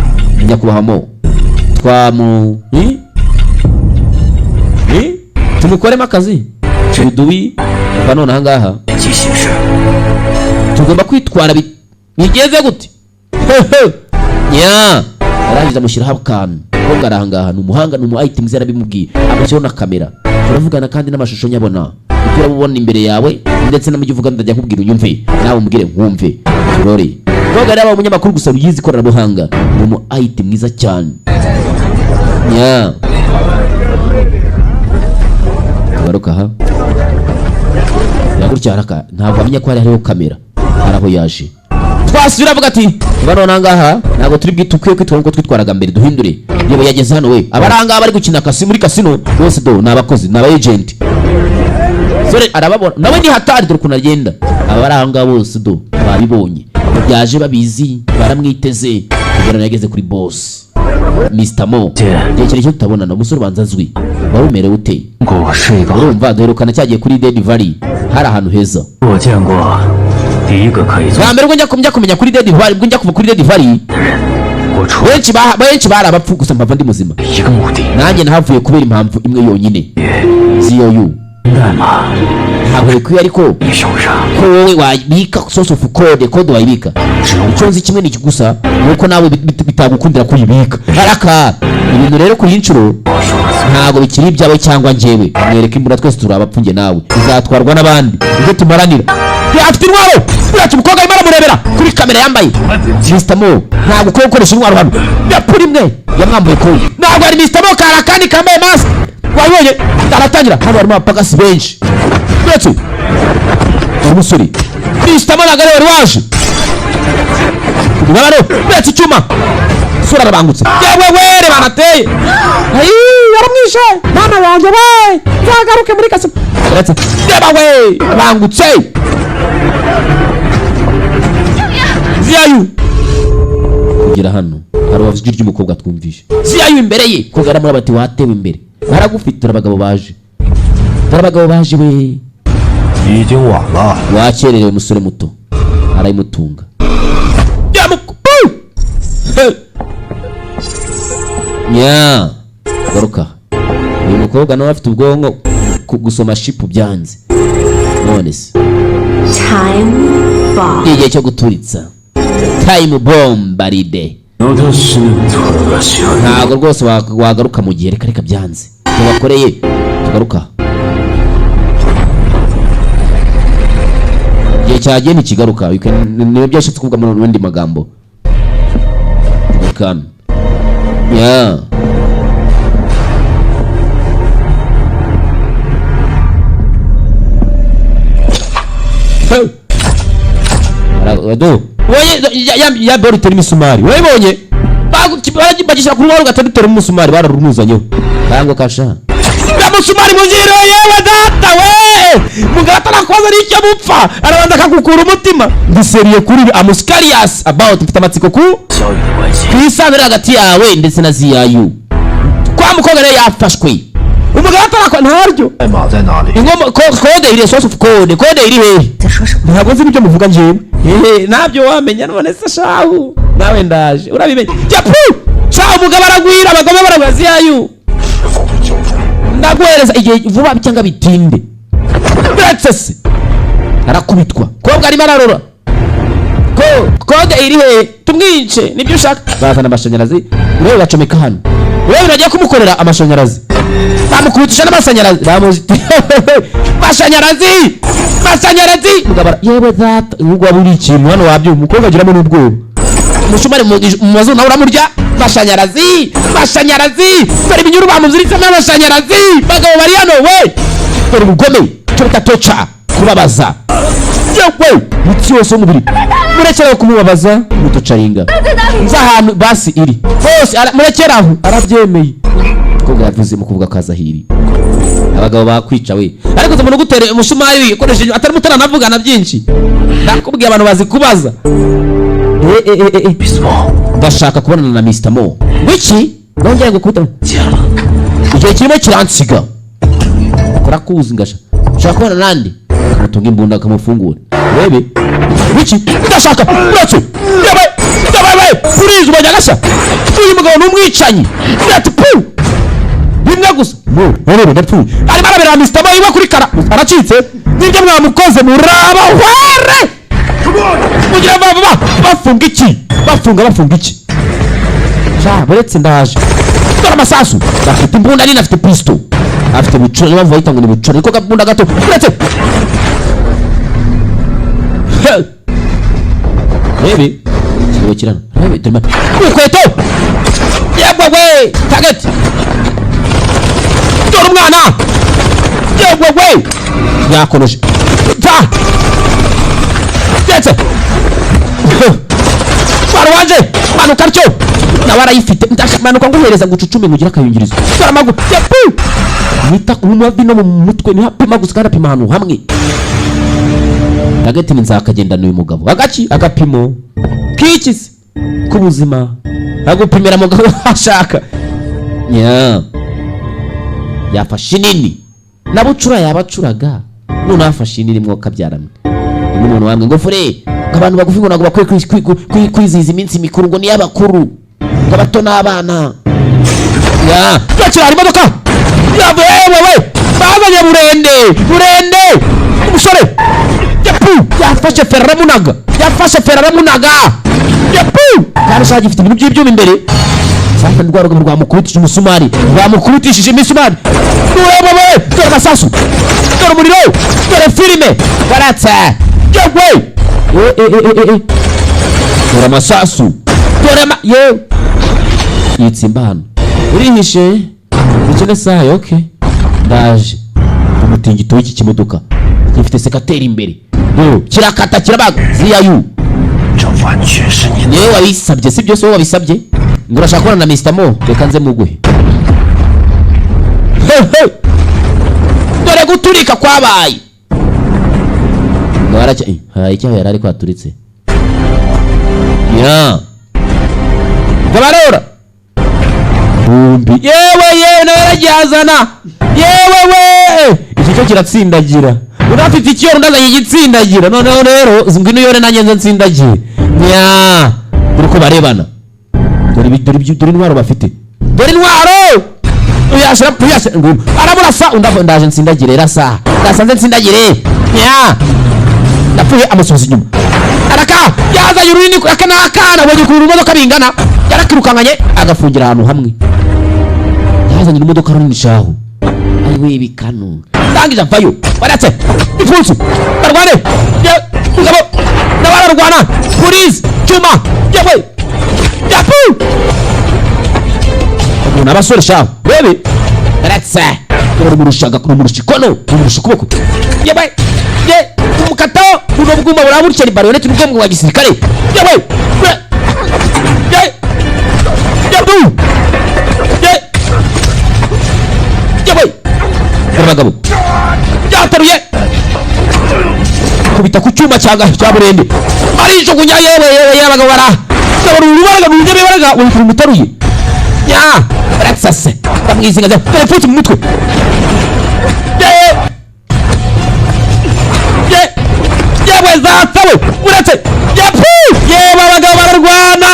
B: Nyakubahwa Mo, twamu Eh? Tumukoremo akazi udubi kuva none ahangaha.
E: 见机行事。
B: Tugomba kwitwara bigeze gute nya. Arangije amushyiraho akantu ko ngarangaha. Ni umuhanga, ni umu IT mwiza, yarabimubwiye. Amushyiraho na kamera, turavugana kandi n'amashusho nyabona, ibyo urabubona imbere yawe, ndetse no mu gihe uvuga ndajya nkubwira unyumve, nawe umbwire nkumve. Turore koga rero, umunyamakuru gusa uyizi ikoranabuhanga, ni umu IT mwiza cyane nya. Tugaruka aha gutya, haraka ntabwo amenya ko hari hariho kamera, hari aho yaje. Twasubira avuga ati niba none ahangaha ntabwo turi bwite, ukwiye kwitwara nk'uko twitwaraga mbere, duhindure. Yewe, yageze hano we. Abari ahangaha bari gukina kasi muri kasino bose do ni abakozi, ni aba agent. Sore arababona nawe, ni hatari. Dore ukuntu agenda. Abari ahangaha bose do babibonye, byaje babizi, baramwiteze. Kugira ngo yageze kuri boss Mr Mo, igihe kirekire tutabonana. Umusore ubanza azwi, wari umerewe ute?
E: 过我是一个，
B: Urumva duherukana cyagiye kuri Dead Valley, hari ahantu heza.
E: 我见过第一个可以做
B: Bwa mbere ubwo njya kumenya kuri Dead Valley, ubwo njya kuva kuri Dead Valley,
E: 我除
B: benshi bari abapfu gusa mpava ndi muzima.
E: 一个目的，
B: Nanjye nahavuye kubera impamvu imwe yonyine, ZOU.
E: 代码
B: Ntabwo bikwiye ariko
E: 你手上
B: ko wowe wabika source of code, code wayibika. Icyo nzi kimwe ni iki gusa, ni uko nawe bitagukundira ko uyibika haraka. Ibintu rero kuri iyi nshuro ntabwo bikiri ibyawe cyangwa njyewe. Mwereke imbunda, twese turi abapfu njye nawe, bizatwarwa n'abandi ibyo tumaranira. Ya, afite intwaro uriya mukobwa, arimo aramurebera kuri kamera yambaye. Mr Mo, ntabwo ukwiye gukoresha intwaro hano. Yapura imwe yamwambuye kode. Ntabwo ari Mr Mo, kari akandi kambaye mask wabibonye. Aratangira, hano harimo abapagasi benshi ndetse umusore Mr Mo ntabwo ari wari waje umubabaro. Uretse icyuma, sura arabangutse. Yewe were banateye. Ayi, yaramwishe mama yanjye we, nzagaruke muri kasi. Uretse reba we, abangutse Ziyayu kugera hano hari ijwi ry'umukobwa twumvishe. Ziyayu imbere ye koga aramura bati watewe imbere baragufite. Dore abagabo baje, dore abagabo baje we.
G: 已经晚了。
B: Wakererewe musore muto. Arayimutunga. Hey! Nya garuka, uyu mukobwa nawe afite ubwonko gusoma shipu byanze none se.
D: Time bomb.
B: Igihe cyo guturitsa time bomb aride. Ntabwo rwose wagaruka mu gihe, reka reka, byanze ibyo bakoreye. Tugaruka, igihe cyagiye ntikigaruka. Niyo byashatse kuvuga mu yandi magambo. Tugaruka hano ya. Hey! Do woye ya boro itera imisumari, wayibonye? Bagishyira ku rubaho rugahita rutera umusumari, bararumuzanyeho kango kasha ya musumari mu ziro. Yewe data we, mugabo atarakoze n'icyo mupfa, arabanza akagukura umutima. Ndiseriye kuri ibi, I'm curious about, mfite amatsiko ku
E: 小雨的关系。
B: ku isano iri hagati yawe ndetse na Ziyayu. Kwa mukobwa rero yafashwe, umugabo atarakora ntaryo.
G: 代码在哪里？
B: Inkomo code iri, source of code, code iri hehe?
D: 在说什么？
B: Ntabwo nzi n'ibyo muvuga njyewe. Ehe, ntabyo wamenya none se shahu, nawe ndaje urabimenye. Japu shahu, umugabo aragwira, abagome baragwira. Ziyayu, ndaguhereza igihe, vuba cyangwa bitinde. Ndetse se arakubitwa, kobwa arimo ararora ko code iri hehe, tumwice nibyo ushaka. Bazana amashanyarazi, urebe bacomeka hano, urebe bagiye kumukorera amashanyarazi, bamukubitisha n'amashanyarazi, bamuzi mashanyarazi, mashanyarazi. Mugabo yewe data, ubwo waba uri ikintu hano wabyumva, umukobwa agiramo n'ubwoba. Umushumari mu mazuru nawe uramurya. Mashanyarazi, mashanyarazi, dore ibinyuru bamuziritse n'amashanyarazi. Bagabo bari hano we, dore ubugome, cyo bita torture, kubabaza. Yewe, imitsi yose y'umubiri, murekeraho kumubabaza, mutocaringa. Nzi ahantu basi iri hose, murekeraho. Arabyemeye, umukobwa yavuze mu kuvuga ko aza aho iri. Abagabo bakwica we, ariko umuntu ugutera umusumari ukoresheje atari mutaranavugana byinshi. Ndakubwiye, abantu bazi kubaza. Eh, eh, eh, eh, eh. Ndashaka kubonana na Mr. Mo. Wiki nongeye gukubita, igihe kirimo kiransiga. Kora kuzi ngasha ushaka kubona nande, kamutunga imbunda, kamufungura urebe wiki. Ndashaka uretse yewe yewe, please, ubonye agashya. Uyu mugabo ni umwicanyi. Ati pu rimwe gusa rero ndapfuye. Arimo arabera Mr. Mo iwe kuri kara aracitse. Nibyo mwamukoze, muraba hwere mugira vuba vuba. Bafunga iki? Bafunga, bafunga iki? Sha, buretse ndaje. Dore amasasu. Afite imbunda nini, afite pistol, afite bucura. Niyo mpamvu bayita ngo ni bucura, niko gabunda gato. Buretse. Hey! Rebe ikigabo kirano, rebe dore urukweto. Yegwe we, target. Dore umwana. Yegwe we, yakonoje ta ndetse twara wanje manuka atyo, nawe arayifite. Ndashaka nguhereza ngo ucucume, ngugire akayungirizo. Dore amaguru yapu nita mu mavi no mu mutwe, niho apima gusa, kandi apima ahantu hamwe. Hagati ni nzakagendana uyu mugabo agaki agapimo k'iki se k'ubuzima, agupimira mugabo ashaka nya yafashe inini na bucura yabacuraga, none afashe inini mwoka byaramwe. N'umuntu wambwe ngo fure, ngo abantu bagufi ngo ntabwo bakwiye kwizihiza iminsi mikuru, ngo ni iy'abakuru, ngo abato n'abana. Ya yakira, hari imodoka yavuye. Wewe bazanye burende, burende umusore. Yapu, yafashe feri aramunaga, yafashe feri aramunaga. Yapu, kandi ushaka gifite ibintu by'ibyuma imbere. Sasa rwa rugabo rwamukubitije umusumari, rwamukubitishije imisumari. Wewe, dore amasasu, dore umuriro, dore filime baratse. Yewe, eh, eh, eh, eh, eh. Dore amasasu, dore ama yewe yitsimba hano. Urihishe ikine saha. Okay, ndaje. Umutingito w'iki kimodoka gifite sécateur imbere. Dore kirakata, kirabaga ziyayu.
G: 这完全是你
B: Niwe wabisabye, si byose wowe wabisabye ngo urashaka kubona na Mr. Mo. Reka nze muguhe. He, he. Dore guturika kwabaye ngo haracya habaye icyaho yari ariko haturitse ya Gabarora kumbi. Yewe yewe, nawe yaragihazana. Yewe we, iki cyo kiratsindagira. Undi afite ikiyoro, undi azanye igitsindagira. Noneho rero ngwino uyore, nanjye nze ntsindagire. Nya, dore uko barebana. Dore dore dore intwaro bafite, dore intwaro. Uyashira, uyashira, ngwino. Aramurasa undi ndaje ntsindagire, rasa, ndasanze ntsindagire. Nya, ndapfuye. Amusubiza inyuma, araka yazanye urunini. Aka ni akana, abonye ukuntu imodoka bingana, yarakirukankanye agafungira ahantu hamwe. Yazanye imodoka runini shahu. Ayiwe, ibikanu ndangije avayo. Baratse ipfunsi barwane. Ye, mugabo nawe ararwana. Police cyuma. Yewe, yapu, umuntu abasore shahu. Bebe baratse, rumurushaga, rumurusha ikono, rumurusha ukuboko. Yewe ye, umukataho buno bwuma buraburya, ni baïonnette, ni ubwoko bwa gisirikare. Yewe we, ye, yabu, ye, yewe, dore abagabo byataruye kubita ku cyuma cya burende, arijugunya. Yewe yewe yewe, abagabo bara ndabona urubaraga mu ntebe baraga uri mutaruye. Nya, baratsase, bamwizinga, dore pfutse mu mutwe. Ye ye yewe, zatsawe uretse yapfu. Yewe, abagabo bararwana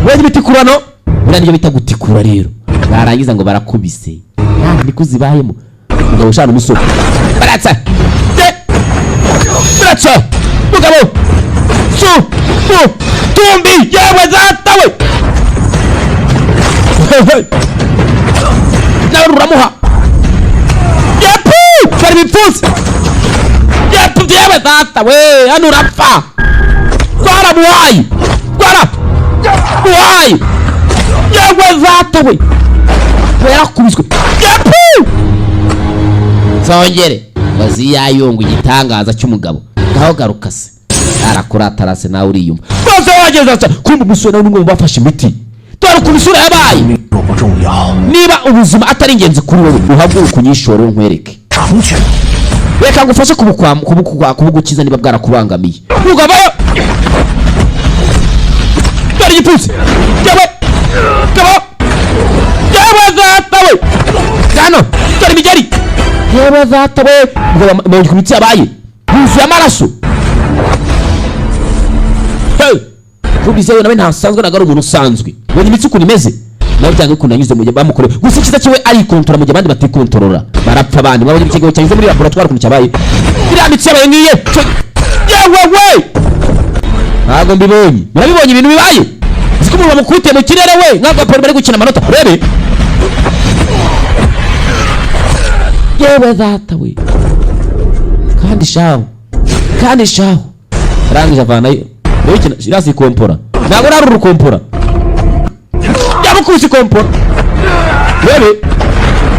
B: wenya imitikurano. Buriya nibyo bita gutikura rero. Barangiza ngo barakubise, nta niko zibayemo. Umugabo ushana umusore baratsa. Ye, baratsa mugabo su su tumbi. Yewe zatawe, nawe ruramuha. Yapfu, bari ibipfunsi. Yapfu, yewe data we, hano urapfa. Twaramuhaye, twaramuhaye. Yewe zata we, yarakubiswe. Yapfu, zongere baziyayo ngo igitangaza cy'umugabo. Ngaho garuka se, arakuratarase nawe uriyumva rwose. Wageze asa kumva umusore nawe n'umwe mu bafashe imiti. Dore ukuntu isura yabaye.
G: 入不重要，
B: Niba ubuzima atari ingenzi kuri wowe, uhaguruke unyishore nkwereke.
G: 成全你。
B: Reka ngufashe kubugukiza niba bwarakubangamiye. Ntugavayo. Dore igipfunsi. Yewe gabo, yewe data we, hano dore imigeri. Yewe data we, ngo bamenya imitsi yabaye yuzuye amaraso. Hey! Kumvise we nawe ntasanzwe, ntabwo ari umuntu usanzwe. Ubonye imitsi ukuntu imeze, nawe byanga ukuntu yanyuze mu gihe bamukorewe. Gusa icyiza cyiwe arikontorora, mu gihe abandi batikontorora barapfa. Abandi mwabonye ikigo cyanyuze muri laboratoire ukuntu cyabaye, iriya mitsi yabaye ngiye. Yewe we, ntabwo mbibonye, murabibonye ibintu bibaye? Uzi ko umuntu bamukubitiye mu kirere we nk'agaporo bari gukina amanota? Urebe, yewe data we. Kandi shaho, kandi shaho, arangije avanayo. Rero ikintu iriya si ikompora, ntabwo ari urukompora, yamukubise ikompora. Rebe,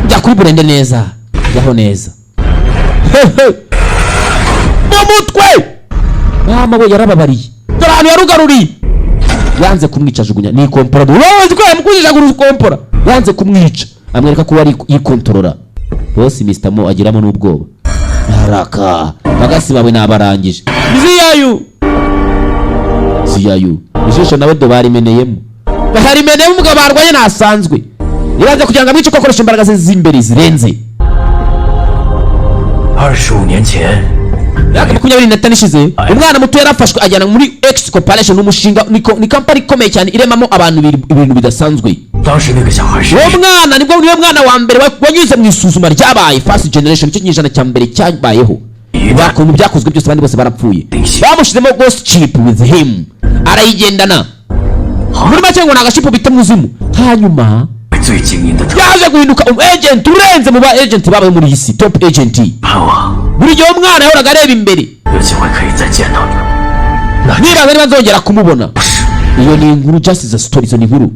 B: jya kuri burende neza, jyaho neza. Hehe. Mu mutwe mama we yarababariye. Dore ahantu yarugaruriye, yanze kumwica, ajugunya ni ikompora. Urabazi ko yamukubise ikompora, yanze kumwica, amwereka ko ari yikontorora. Boss Mr. Mo agiramo n'ubwoba, haraka bagasi bawe nabarangije. Ziyayu ziyayu ijisho nawe do barimeneyemo, bakarimeneyemo. Umugabo barwanye ntasanzwe, ibanze kugira ngo amwice ko akoresha imbaraga ze z'imbere zirenze.
E: 25年前，
B: Imyaka 25 ishize, umwana muto yarafashwe ajyana muri X Corporation, n'umushinga ni kampani ikomeye cyane iremamo abantu ibintu bidasanzwe.
E: 当时那个小孩是
B: Uwo mwana nibwo niwe mwana wa mbere wanyuze mu isuzuma ryabaye first generation, icyo kinyejana cya mbere cyabayeho. Bakuntu byakozwe byose, abandi bose barapfuye. Bamushyizemo ghost chip with him, arayigendana. Muri make ngo ni agashipo bita muzimu. Hanyuma
E: 最精英的特
B: yaje guhinduka umu agent urenze mu ba agent babaye muri iyi si, top agent.
E: 盼望
B: Buri gihe umwana yahoraga areba imbere,
E: 有机会可以再见到你。
B: nibaza niba nzongera kumubona. Iyo ni inkuru, just is a story, izo ni inkuru.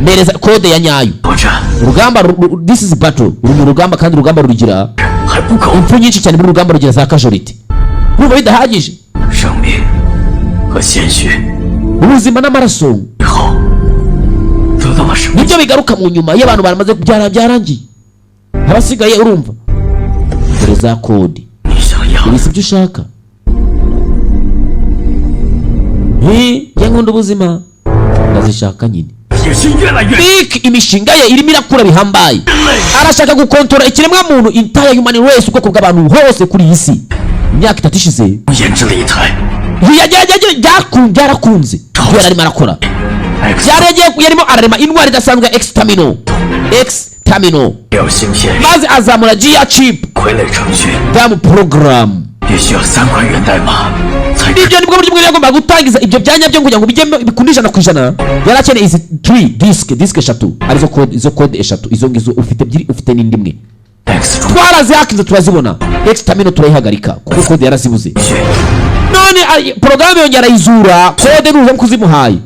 B: Mpereza kode ya nyayo.
E: 作战
B: Urugamba this is battle, uru ni urugamba, kandi urugamba rugira
E: 还不够，
B: impfu nyinshi cyane. Muri urugamba rugira za casualty, urumva bidahagije.
E: 生命和鲜血
B: Ubuzima n'amaraso
E: 以后得到了什么？
B: nibyo bigaruka mu nyuma iyo abantu baramaze kubyara byarangiye, abasigaye urumva. Dore za kode.
E: 你想要
B: Ibi si byo ushaka? Njye nkunda ubuzima, ndazishaka nyine.
E: 野心越来越
B: Big imishinga ye irimo irakura bihambaye, arashaka gukontora ikiremwa muntu, entire human race, ubwoko bw'abantu hose kuri iyi si. Imyaka 3 ishize
E: 研制了一台
B: byarakunze ibyo yari arimo arakora.
E: X
B: Yari yarimo ararema indwara idasanzwe ya X terminal, X terminal.
E: 要芯片
B: Maze azamura Gia chip
E: 傀儡程序，
B: damu program.
E: 也需要3块源代码才可
B: Ibyo nibwo buryo bwiza yagombaga gutangiza ibyo byanya byo kugira ngo bijyemo bikunde 100%. Yari akeneye izi 3 disk eshatu, arizo code, izo code eshatu, izo ngizo ufite ebyiri, ufite n'indi imwe.
E: X 中
B: Twarazihakinze turazibona, X terminal turayihagarika kuko code yarazibuze.
E: 学
B: None porogaramu yongera arayizura, code nuza kuzimuhaye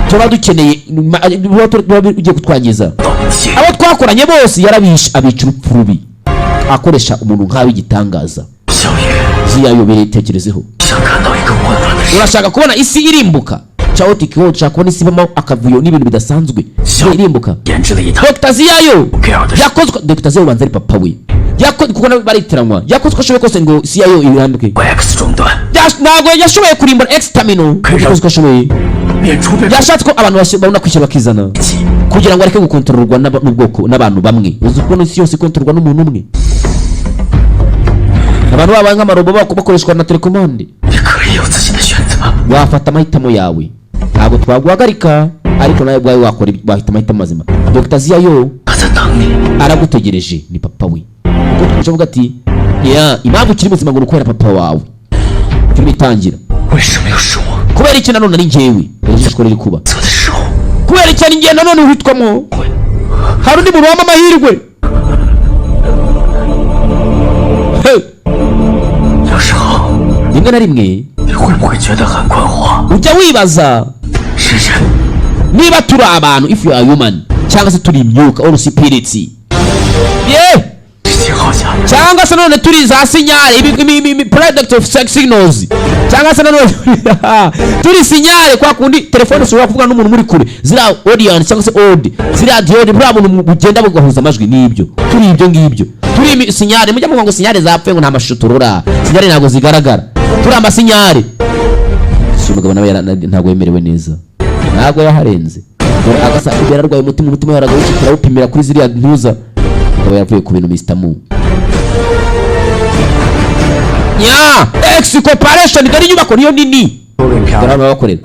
B: tuba dukeneye tuba ugiye kutwangiza.
E: 盗窃
B: Abo twakoranye bose yarabishe, abica urupfu rubi, akoresha umuntu nkawe igitangaza.
E: 小雨
B: Ziyayobereye, tekerezeho.
E: 想看到一个混乱的世
B: Urashaka kubona isi irimbuka, chaotic world, ushaka kubona isi ibamo akavuyo n'ibintu bidasanzwe,
E: 界，
B: irimbuka.
E: 研制了一台
B: Dr Ziyayo
E: 这样的
B: yakozwe, Dr Ziyayo ubanza ari papa we, kuko nawe baritiranwa, yakozwe uko ashoboye kose ngo isi yayo irambuke.
E: X 终端，
B: Ntabwo yashoboye kurimbura X terminal, yakoze uko ashoboye.
E: 免除被
B: Yashatse ko abantu babona kwishyira bakizana
E: 击。
B: kugira ngo areke gukontororwa n'ubwoko n'abantu bamwe. Uzi ukuntu isi yose ikontororwa n'umuntu umwe, abantu babaye nk'amarobo bakoreshwa na telekomande.
E: 你可以有自己的选择，
B: Wafata amahitamo yawe, ntabwo twaguhagarika, ariko nawe ubwawe wakora wahita amahitamo mazima. Dr Ziyayo
E: 他在等你。
B: aragutegereje, ni papa we. Kuko tuje avuga ati ya impamvu ukiri muzima ngo ni ukubera papa wawe. Filime itangira.
E: 为什么又是我
B: Kubera iki nanone ari njyewe? Dore ijisho riri kuba.
E: 做的时候？
B: Kubera iki ari njyewe nanone uhitwamo? Hari undi muntu wampa amahirwe? Hey!
E: 有时候
B: Rimwe na rimwe
E: 你会不会觉得很困惑？
B: ujya wibaza
E: 是人
B: niba turi abantu, if you are human, cyangwa se turi imyuka or spirits, yeah.
E: 是信号下
B: Cyangwa se none turi za signal, product of sex signals, cyangwa se nanone turi signal, kwa kundi telefone ushobora kuvuga n'umuntu muri kure, ziriya audience cyangwa se audio, ziriya diode, buriya buntu bugenda bugahuza amajwi, nibyo turi, ibyo ngibyo turi signal. Mujya muvuga ngo signal zapfuye, ngo nta mashusho turora, signal ntabwo zigaragara, turi amasignal. Si umugabo nawe ntabwo yemerewe neza, ntabwo yaharenze. Dore agasa yararwaye umutima, umutima yaragawucikira, awupimira kuri ziriya ntuza. Akaba yaravuye ku bintu. Mr. Mu nya X Corporation, dore inyubako niyo nini, dore ahantu baba bakorera.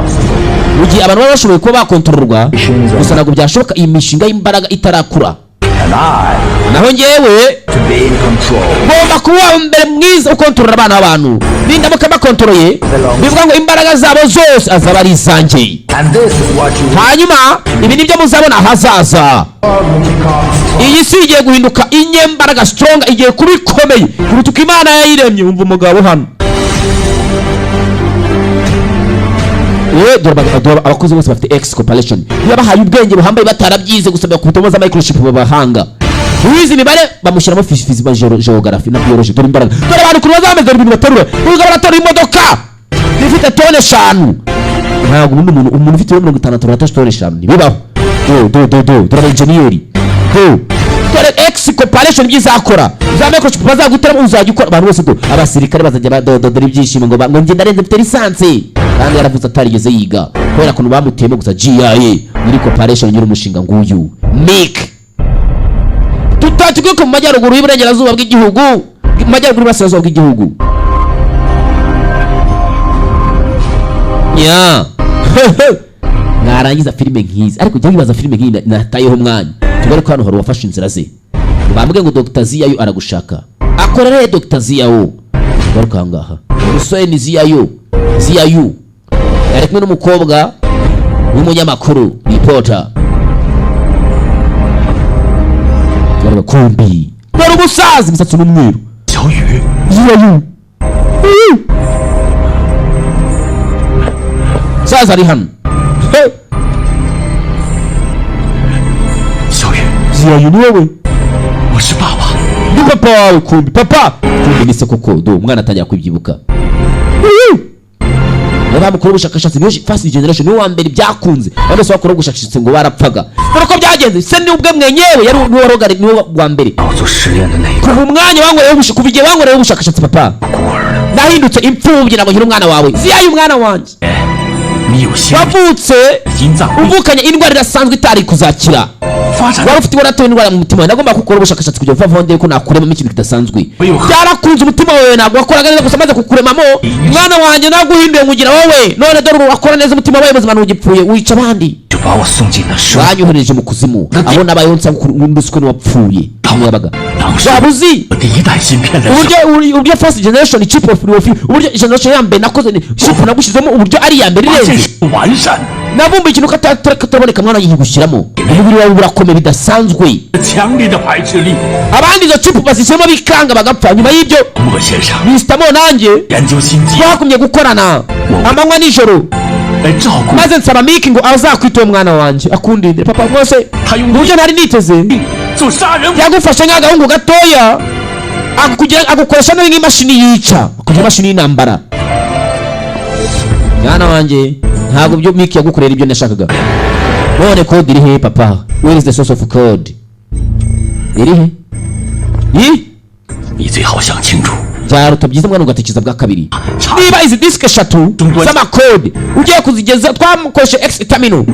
B: Mu gihe abantu baba bashoboye kuba bakontororwa gusa, ntabwo byashoboka iyi mishinga y'imbaraga itarakura.
A: And I
B: Naho njyewe
A: to be in control.
B: ngomba kuba uwa mbere mwiza ukontorora abana b'abantu. Nindamuka bakontoroye, bivuga ngo imbaraga zabo zose azaba ari izanjye.
A: And this is what you
B: Hanyuma ibi nibyo muzabona ahazaza. Iyi si igiye guhinduka inyembaraga, strong, igiye kuba ikomeye kuruta uko Imana yayiremye. Wumva umugabo hano. Dore abakozi bose bafite X Corporation yabahaye ubwenge buhambaye batarabyize, gusa bakubitamo za microchip babahanga. Uwize imibare bamushyiramo physics, geography na biology. Dore imbaraga, dore abantu ukuntu bazameze, dore ibintu baterura. Umugabo araterura imodoka ifite tone 5. Ntabwo ubundi umuntu ufite ibiro 50 aterura tone 5, ntibibaho. Do do do do, dore abenjeniyeri, do dore X Corporation ibyo izakora, za microchip bazaguteramo, uzajya ukora abantu bose. Do abasirikare bazajya badododora ibyishimo ngo ngo njye ndarenze, mfite licence, kandi yaravuze atarigeze yiga, kubera ukuntu bamuteyemo gusa. GIA muri corporation, nyiri umushinga nguyu Nick. Tutatuguka mu majyaruguru y'uburengerazuba bw'igihugu, mu majyaruguru y'uburasirazuba bw'igihugu nya. Mwarangiza filime nk'izi, ariko jya wibaza filime nk'iyi natayeho umwanya. Tugaruke hano, hari uwafashe inzira ze, bambwiye ngo Dr. Ziyayo aragushaka. Akorera he Dr. Ziyayo? Tugaruke aha ngaha, umusore ni Ziyayo, Ziyayu ari kumwe n'umukobwa w'umunyamakuru, reporter. Tugaruka kumbi, dore umusaza, imisatsi n'umweru.
E: 小雨，
B: Ziyayu saza ari hano. He!
E: 小雨，
B: Ziyayu, ni wowe?
E: 我是爸爸。
B: Ni papa wawe. Kumbi papa, kumbi ni se koko. Do umwana atangira kwibyibuka. Niba bamukora ubushakashatsi, niyo first generation, niwe wa mbere byakunze. Abantu bose bakora ubushakashatsi ngo barapfaga. Dore uko byagenze, se ni ubwe mwenyewe yari niwe warogari, niwe wa mbere.
E: 我做实验的那一个
B: Kuva umwanya wankoreyeho kuva igihe wankoreyeho ubushakashatsi, papa,
E: 孤儿，
B: nahindutse imfubyi, ntabwo nkiri umwana wawe. Ziyaye umwana wanjye.
E: 你有先
B: Wavutse
E: 心脏病
B: uvukanye indwara idasanzwe itari kuzakira.
E: 发展
B: Wari ufite, waratewe indwara mu mutima wawe. Nagomba gukora ubushakashatsi kugira ngo vuba ndebe ko nakuremamo ikintu kidasanzwe. Byarakunze, umutima wawe ntabwo wakoraga neza, gusa maze kukuremamo, mwana wanjye, naguhinduye nkugira wowe. None dore ubu wakora neza, umutima wawe muzima, ntugipfuye wica abandi.
E: 就把我送进了生
B: Banyohereje mu kuzimu, aho nabayeho nsa nk'unduswe n'uwapfuye aho yabaga.
E: 当时
B: Waba uzi
E: 我第一代芯片的时候
B: uburyo first generation chip of uburyo generation ya mbere nakoze ni chip nagushyizemo, uburyo ari iya mbere
E: 发现
B: irenze?
E: 是完善
B: Navumbuye ikintu kataraboneka, mwana, nkigushyiramo, umubiri wawe urakomeye bidasanzwe.
E: 强烈的排斥力。
B: Abandi izo chip bazishyiramo bikanga, bagapfa nyuma y'ibyo.
E: 莫先生
B: Mr. Mo nanjye
E: 研究新技
B: twagumye gukorana amanywa nijoro,
E: 来照顾
B: maze nsaba Miki ngo azakwite uwo mwana wanjye, akundinde papa rwose mu buryo ntari niteze.
E: 做杀人
B: Yagufashe nk'agahungu gatoya, akugira, agukoresha nabi nk'imashini yica, akugira imashini y'intambara. Mwana wanjye, ntabwo ibyo Miki yagukorera ibyo nashakaga. None code iri he, papa? Where is the source of code? Iri he? I
E: 你最好想清楚。
B: Byaruta byiza, mwana, ugatekereza bwa kabiri niba izi disike eshatu z'amakode ugiye kuzigeza twamukoreshe X terminal.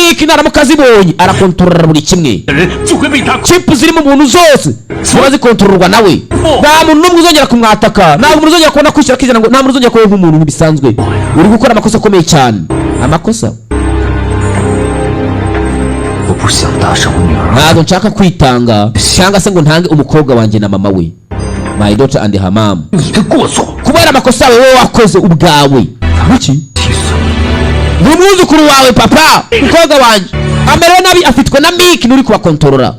B: Miki naramuka azibonye, arakontorora buri kimwe.
E: 的人就会被他
B: Chip ziri mu muntu zose ziba zikontororwa nawe. Nta muntu n'umwe uzongera kumwataka, nta muntu uzongera kubona kwishyura akizana, ngo nta muntu uzongera kubaho nk'umuntu bisanzwe. Uri gukora amakosa akomeye cyane, amakosa.
E: 我不想搭上我女儿。
B: Ntabwo nshaka kwitanga cyangwa se ngo ntange umukobwa wanjye na mama we, my daughter and her mom.
E: 你的过错，
B: Kubera amakosa yawe wowe wakoze ubwawe. Biki?
E: 气死
B: Ni umwuzukuru wawe, papa. Umukobwa wanjye amerewe nabi, afitwe na Miki, nturi kubakontorora.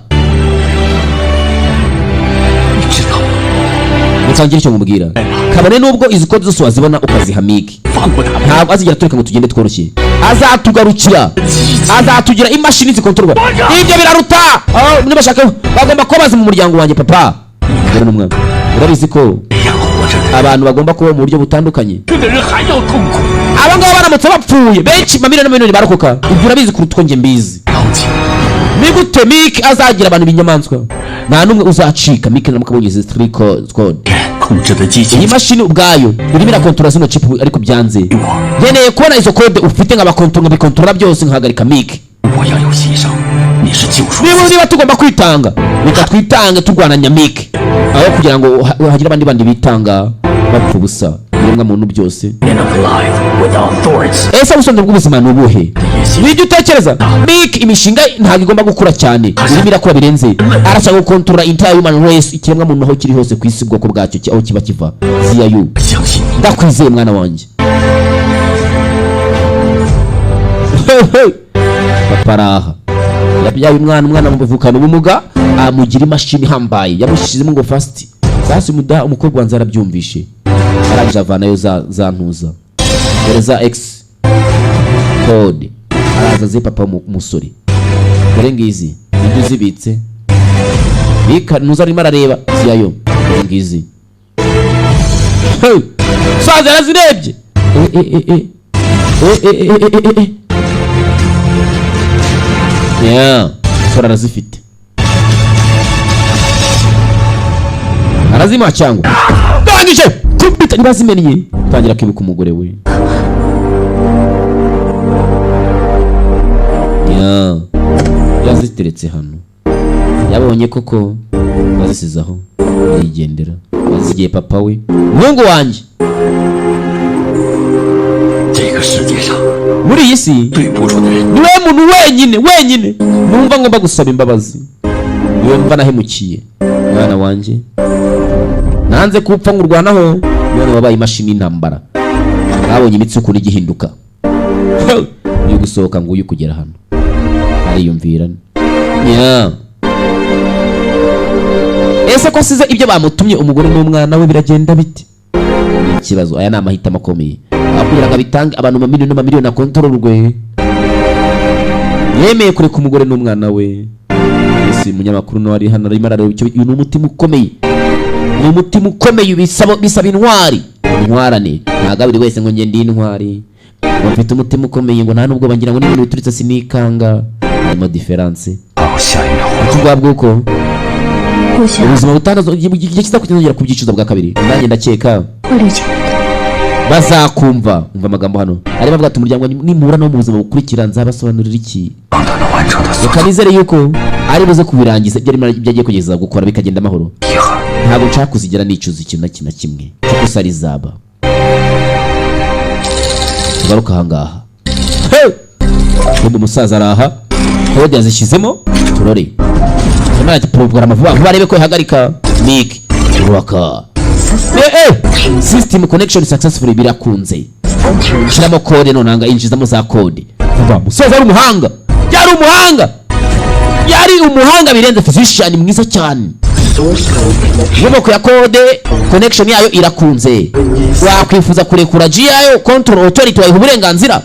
E: 你知道
B: Gusa ngira icyo mubwira, kabone nubwo izi kode zose wazibona ukaziha Miki,
E: 放过他们，
B: ntabwo azigera tureka ngo tugende tworoshye. Azatugarukira, azatugira imashini zikontororwa. Ibyo biraruta. Ah, nibashaka bagomba kuba bazi mu muryango wanjye, papa. Dore n'umwana. Urabizi ko
E: 这样活着的
B: abantu bagomba kubaho mu buryo butandukanye.
E: 这的人还要痛苦。
B: Aba ngaba baramutse bapfuye, benshi, mamiliyoni n'amamiliyoni barokoka. Ibyo urabizi kuruta uko njye mbizi.
E: 了解，
B: Ni gute Mike azagira abantu b'inyamaswa? Nta n'umwe uzacika. Mike naramukabonye izi three code.
E: 控制的机器
B: Iyi mashini ubwayo irimo irakontorora zino chip, ariko byanze. Nkeneye kubona izo code ufite, nkabikontorora byose, nkahagarika Mike.
E: 我要有牺牲，你是救赎
B: Niba tugomba kwitanga, reka twitange turwananya Mike, aho kugira ngo hagire abandi bandi bitanga bapfa ubusa, ibiremwa muntu byose.
E: ，end of life without thoughts。
B: Ese ubusobanuro bw'ubuzima ni ubuhe? Nibyo utekereza? Mike imishinga ntabwo igomba gukura cyane, irimo irakura birenze. Arashaka gukontorora entire human race, ikiremwa muntu aho kiri hose ku isi, ubwoko bwacyo aho kiba kiva. Ziyayu.
E: 相信你，
B: Ndakwizeye, mwana wanjye. Papa araha, yabyaye umwana, umwana amuvukana ubumuga, amugira imashini ihambaye, yamushyizemo ngo first. Sasa umuda umukobwa wanjye arabyumvishe, arangije avanayo za ntuza, dore za X code, araza aze papa umusore, dore ngizi, nibyo uzibitse bika ntuza, arimo arareba ziyayo, dore ngizi. Hey! Saza yarazirebye. Eh, eh, eh, eh. Eh, eh, eh, eh, eh, eh, eh. Yeah, sora arazifite, arazima cyangwa ndangije kubita ntibazimennye, tangira kwibuka umugore we. Yeah, yaziteretse hano, yabonye koko bazisize aho, arigendera, azigiye papa we. Muhungu wanjye.
E: 这个世界上
B: Muri iyi si
E: 对不住的人
B: niwe muntu wenyine wenyine numva ngomba gusaba imbabazi, niwe mva nahemukiye. Mwana wanjye, nanze kupfa ngurwanaho, none wabaye imashini y'intambara. Mwabonye imitsi ukuntu igihinduka yo gusohoka, nguyu kugera hano ariyumvira nya. Ese ko asize ibyo bamutumye, umugore n'umwana we, biragenda bite? Ni ikibazo. Aya ni amahitamo akomeye, aho kugira ngo abitange abantu mamiliyoni n'amamiliyoni akontororwe, yemeye kureka umugore n'umwana we. Ese umunyamakuru nawe ari hano, arimo arareba icyo. Uyu ni umutima ukomeye, ni umutima ukomeye, bisaba intwari, intwarane. Ntabwo buri wese ngo njye ndi intwari, ngo mfite umutima ukomeye, ngo nta nubwo bagira ngo n'ibintu bituritse sinikanga. Harimo différence.
E: 把我下一秒活
B: Ubwa bw'uko
D: 我想
B: ubuzima butangaza igihe kizakugera kubyicuza bwa kabiri, nanjye ndakeka
D: 会理解的。
B: bazakumva. Umva amagambo hano arimo avuga ati: "Umuryango wanjye nimura no mu buzima bukurikira nzabasobanurira iki?"
E: 帮他能完成他所
B: Reka nizere yuko ari buze kubirangiza ibyo arimo, ibyo agiye kugeza gukora bikagenda amahoro.
E: 遗憾。
B: Ntabwo nshaka kuzigera nicuza ikintu na kimwe cy'uko rizaba. Tugaruka ahangaha. Hey! Ubundi umusaza araha, code yazishyizemo, turore arimo araporogaramu vuba vuba, arebe ko ihagarika Nick Rwaka. Eh, eh! System connection successfully, birakunze. Shyiramo code nonanga, injizamo za code vuba. Umusaza ari umuhanga, yari umuhanga, yari umuhanga birenze, physician mwiza cyane. Inkomoko ya code connection yayo irakunze. Wakwifuza kurekura GIO control authority, wayiha uburenganzira?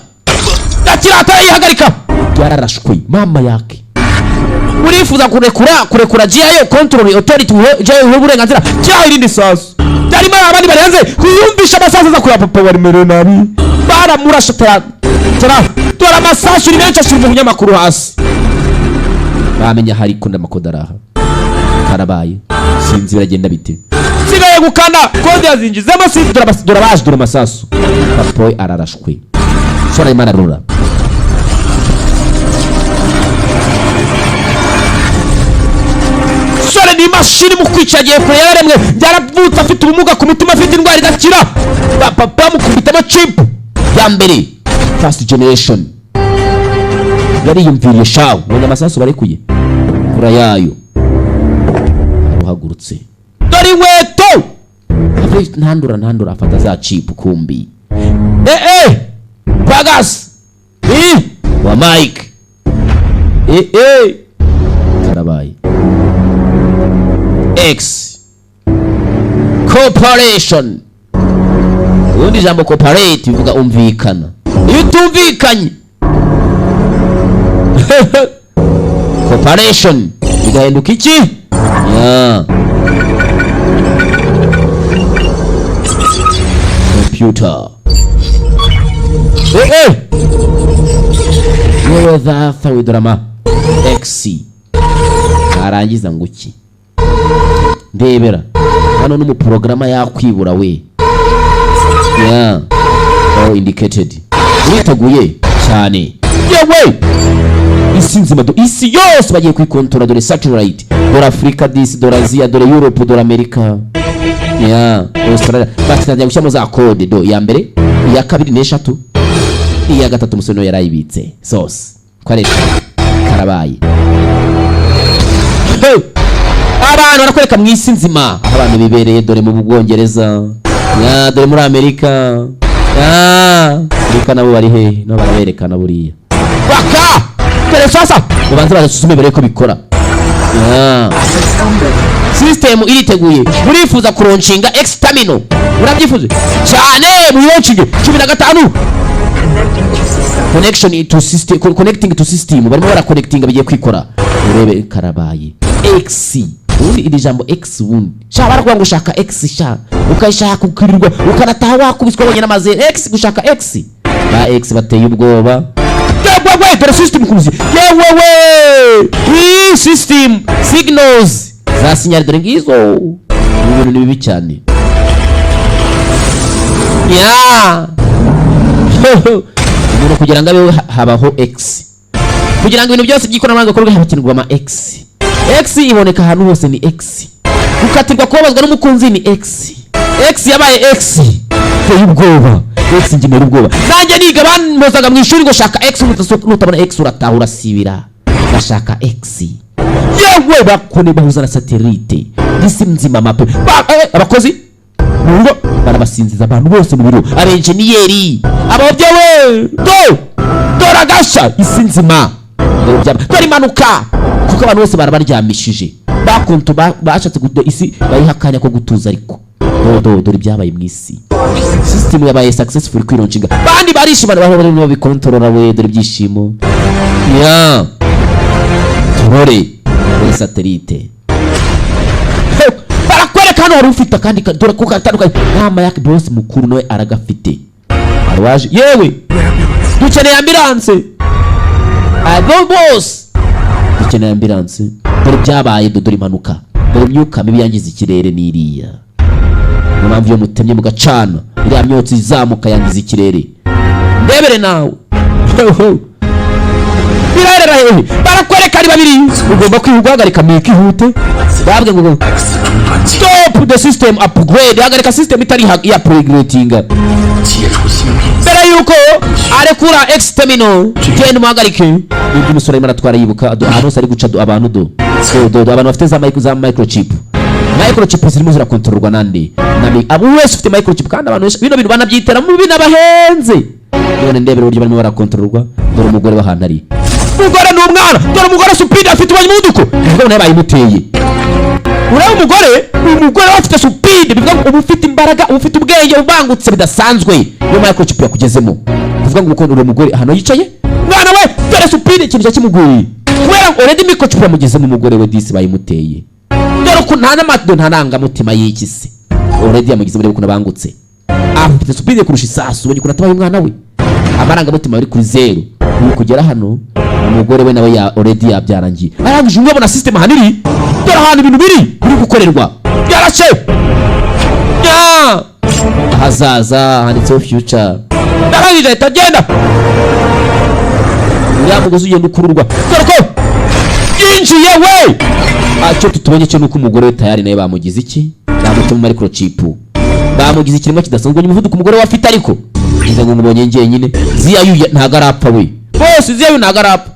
B: Gakirata yihagarika, yararashwe mama yake. Urifuza kurekura GIO control authority, uhe GIO, uhe uburenganzira cyaho irindi sasu byarimo abandi barenze kuyumvisha amasasu aza kureba papa wari merewe nabi, baramurashe tara tara. Dore amasasu ni menshi, ashyira umunyamakuru hasi, bamenya hari ko ndamakode araha. Karabaye, sinzi biragenda bite, sigaye gukanda code yazinjizemo, sinzi. Dore dore abaje, dore amasasu, papa we ararashwe, sora arimo ararura. Sore ni imashini mu kwica, agiye kure, yararemwe, yaravutse afite ubumuga ku mutima, afite indwara idakira. Papa bamukubitamo chip ya mbere, first generation. Yariyumviriye shawu, ubonye amasasu barekuye kura yayo, aruhagurutse, dore inkweto. Ntandura ntandura, afata za chip kumbi. Eh, eh, bagas eh wa Mike. Eh, eh, karabaye. X Corporation, ubundi ijambo cooperate bivuga umvikana, iyo utumvikanye cooperation bigahinduka iki? Yeah. Computer. Eh eh, yewe data we, dore ama X arangiza ngo iki? Ndebera hano n'umuporogaramu yakwibura we. Yeah, all indicated. Uriteguye cyane. Yewe, isi nzima do, isi yose bagiye kwikontora. Dore satellite, dore Afurika disi, dore Aziya, dore Europe, dore Amerika ya Australia. Batangiye gushyiramo za code do, iya mbere, iya kabiri n'eshatu, iya gatatu umusore nawe yarayibitse zose ko ari eshatu. Karabaye. Hey! Abantu barakwereka mu isi nzima aho abantu bibereye. Dore mu Bwongereza ya, dore muri Amerika ya, Amerika nabo bari hehe? Nabo baraberekana buriya baka. Dore sasa babanze badasuzume barebe ko bikora ya. System iriteguye. Murifuza kulaunchinga X terminal? Murabyifuza cyane? Muyilaunchinge 15. Connection to system, connecting to system. Barimo baraconnectinga, bigiye kwikora. Urebe karabaye. X ubundi, iri jambo X ubundi sha, barakuvuga ngo ushaka X sha, ukayishaka ukirirwa ukanataha wakubiswa wonyine amaze X gushaka X. Ba X bateye ubwoba. Yewe we, dore system kuzi. Yewe we, iyi system signals za signal, dore ngizo. Ibi bintu ni bibi cyane ya. Umuntu kugira ngo abeho habaho X. Kugira ngo ibintu byose by'ikoranabuhanga bikorwe hakenerwa ama X. X iboneka ahantu hose, ni X. Gukatirwa, kubabazwa n'umukunzi ni X. X yabaye X iteye ubwoba. X ngenera ubwoba. Nanjye niga bampozaga mu ishuri ngo shaka X, nutabona X urataha urasibira. Bashaka X. Yewe, bakone bahuza na satellite, isi nzima mape. Abakozi mu rugo barabasinziza, abantu bose mu biro, abenjeniyeri, ababyewe do. Dore agasha, isi nzima. Dore dore impanuka, kuko abantu bose barabaryamishije bakuntu bashatse gudo isi bayiha akanya ko gutuza. Ariko do do, dore ibyabaye mu isi. System yabaye successful kwilaunchinga, bandi barishimana, bari barimo babikontorora we. Dore ibyishimo ya turore muri satellite. He, barakwereka hano hari ufite akandi dore ko katandukanye nama yake. Boss mukuru nawe aragafite. Hari waje: "Yewe, dukeneye ambulance." Abo bose dukeneye ambulance. Dore byabaye, dore impanuka, dore imyuka mibi yangiza ikirere n'iriya. Niyo mpamvu iyo mutemye mugacana, iriya myotsi izamuka yangiza ikirere. Ndebere nawe birarera hehe. Barakwereka ari babiri, ugomba kwihuta guhagarika mikihute. Babwe ngo stop the system upgrade, hagarika system itari ya upgrading.
E: 解除芯片
B: Mbere yuko arekura X terminal, genda umuhagarike. Nibwo umusore arimo aratwara yibuka ahantu hose ari guca do, abantu do do do do, abantu bafite za micro, za microchip. Microchip zirimo zirakontororwa nande? Na abo wese ufite microchip. Kandi abantu benshi bino bintu banabyitera mu binabahenze. None ndebera uburyo barimo barakontororwa. Dore umugore w'ahantu ari, umugore ni umwana. Dore umugore speed afite, ubonye umuvuduko, bivuga ngo nawe bayimuteye. Ureba umugore, umugore we afite speed, bivuga ngo uba ufite imbaraga, uba ufite ubwenge, ubangutse bidasanzwe iyo microchip yakugezemo. Kuvuga ngo uko uri umugore ahantu yicaye, mwana we, dore speed, ikintu cya kimuguye kubera ngo already microchip yamugezemo. Umugore we disi bayimuteye. Dore ukuntu nta n'amado, nta nangamutima y'iki se, already yamugeze. Muri ukuntu abangutse, afite speed kurusha isasu. Ubonye ukuntu atabaye umwana we, amarangamutima ari kuri zeru. Ubu kugera hano umugore we nawe ya already yabyarangiye, arangije. Umwe system ahantu iri, dore ahantu ibintu biri gukorerwa byarashe ya ahazaza handitseho future. Arangije ahita agenda. Uriya mugozi ugenda ukururwa, dore ko yinjiye we. Icyo tutubonye cyo nuko umugore we tayari nawe bamugize iki? Bamutema microchip, bamugize ikiremwa kidasanzwe. Umuvuduko umugore we afite, ariko nze ngo mubonye njyenyine. Ziyayu ntago arapfa we. Bose Ziyayu ntago arapfa.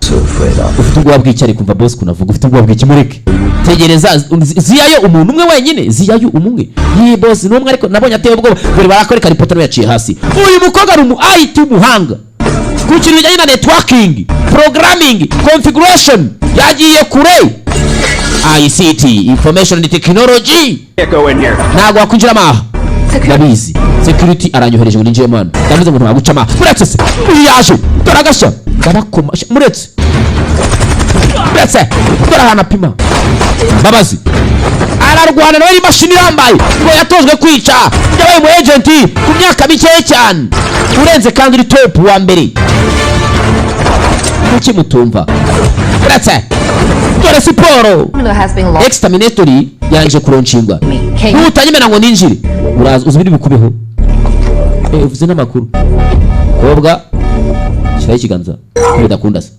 B: Ufite ubwoba bw'iki? Ari kumva boss kunavuga ufite ubwoba bw'iki? Mureke, tegereza. Ziyayo umuntu umwe wenyine, Ziyayo umwe. Yi boss ni umwe, ariko nabonye ateye ubwoba. Dore barakwereka reporter nawe yaciye hasi. Uyu mukobwa ari umu IT w'umuhanga ku kintu bijyanye na networking, programming, configuration, yagiye kure. ICT, information and technology. Ntabwo wakwinjiramo aha, ndabizi. Security aranyohereje ngo ninjiremo hano. Ndavuze ngo ntiwagucamo aha. Muretse se, uyu yaje. Dore agashya, ndabakoma muretse, muretse. Dore ahantu apima mbabazi. Ararwana nawe imashini irambaye, ngo yatojwe kwica. Yabaye umu agent ku myaka mikeya cyane, urenze kandi uri top wa mbere. Kuki mutumva? Uretse dore siporo.
F: Terminal has been locked.
B: Exterminator yarangije kulaunchinga. Nutanyemera ngo ninjire, uraza uzi ibiri bikubeho. Uvuze n'amakuru. Kobwa, shyiraho ikiganza ko bidakunda se?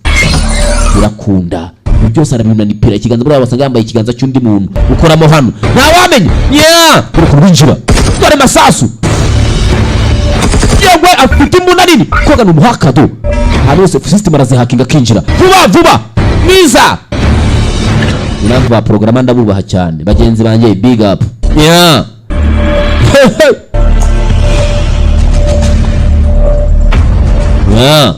B: Birakunda. Ibi byose arabinanipira ikiganza. Buriya basanga yambaye ikiganza cy'undi muntu ukoramo hano, ntawamenya. Yeah, dore ukuntu binjira, dore masasu. Yewe, afite imbunda nini. Koga ni umuhakado, ahantu hose system arazihakinga akinjira vuba vuba. Mwiza. Impamvu ba porogaramu ndabubaha cyane, bagenzi banjye, big up. Yeah, yeah.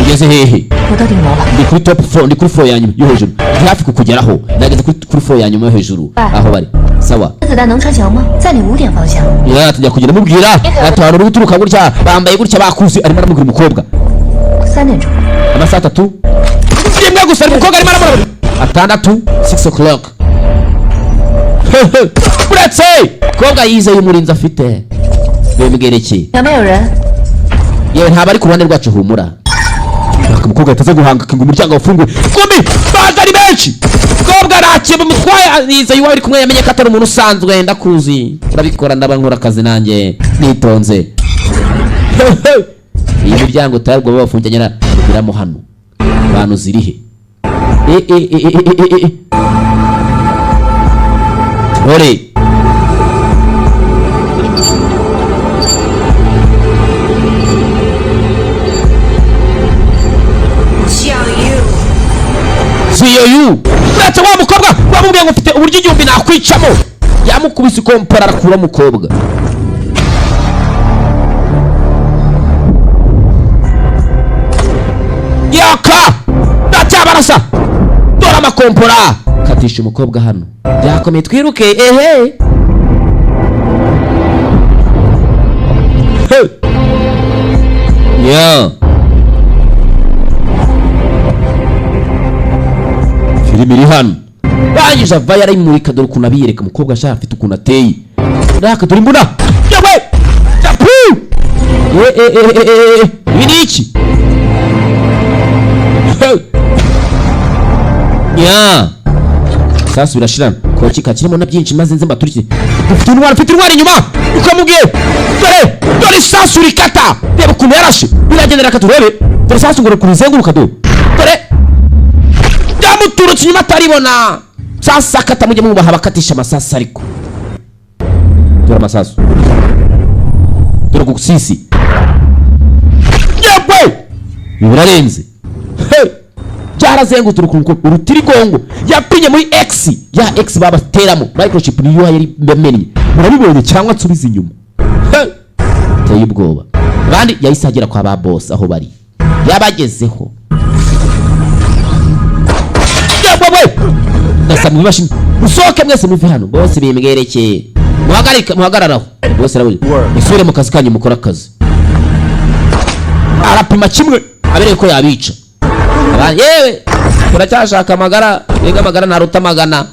B: Ugeze hehe?
D: 我到顶楼了。
B: Ndi kuri top floor, ndi kuri floor ya nyuma yo hejuru, ndi hafi kukugeraho. Nageze kuri floor ya nyuma yo hejuru aho bari. Sawa.
D: 子弹能穿墙吗？在你5点方向。
B: Yeah, tujya kugenda mubwira ati abantu uri guturuka gutya, bambaye gutya, bakuzi. Arimo aramubwira umukobwa.
D: 3点钟。
B: Amasaha 3 rimwe gusa, umukobwa arimo aramubwira atandatu, 6 o'clock. Uretse kobwa yizeye umurinzi afite bembwerekeye.
D: 两边有人。
B: Yewe, ntabwo ari ku ruhande rwacu, humura. Ntabwo umukobwa yataza guhanga ngo umuryango ufungure. Kumi baje ari benshi. Kobwa nta bamutwaye, yizeye uwo ari kumwe, yamenye ko atari umuntu usanzwe. Ndakuzi urabikora, ndaba nkora akazi nanjye nitonze. Iyi miryango tayarwa babafunganye na hano abantu zirihe? E e e e e e e Ore COU. Uretse wa mukobwa wamubwiye ngo mfite uburyo 1000 nakwicamo, yamukubise ikompora arakura umukobwa. Yaka ndacyabarasa, dore amakompora katisha umukobwa hano. Byakomeye, twiruke. Ehe, hey. Yeah. Filime iri hano rangije avayo arayimurika. Dore ukuntu abiyereka umukobwa ashaka, afite ukuntu ateye. Raka, dore imbunda. Yewe japu! E e e e e, ibi ni iki? Ya sasu birashirana koki kakirimo na byinshi, maze nze mbaturikire. Dufite intwaro, mfite intwaro inyuma ukamubwiye. Dore, dore isasu rikata, reba ukuntu yarashe, biragendera. Reka turebe. Dore isasu ngo kurizenguruka, dore, dore byamuturutse inyuma ataribona. Sasa akata, mujye mwubaha abakatisha amasasu. Ariko dore amasasu, dore gusisi. Yewe, ibi birarenze. Hey! Byarazengurutse urukungu urutirigongo yapinye muri X ya X babateramo microchip, niyo yari yamennye. Murabibonye cyangwa nsubize inyuma? Hey! Teye ubwoba. Abandi yahise agera kwa ba boss aho bari, yabagezeho. Yewe, ndasaba imashini musohoke mwese, muve hano. Bose bimbwerekeye, muhagarike, muhagararaho. Bose arabuze, musubire mu kazi kanyu, mukore akazi. Arapima kimwe abereye ko yabica. Yewe, turacyashaka amagara, mbega amagara ntaruta amagana.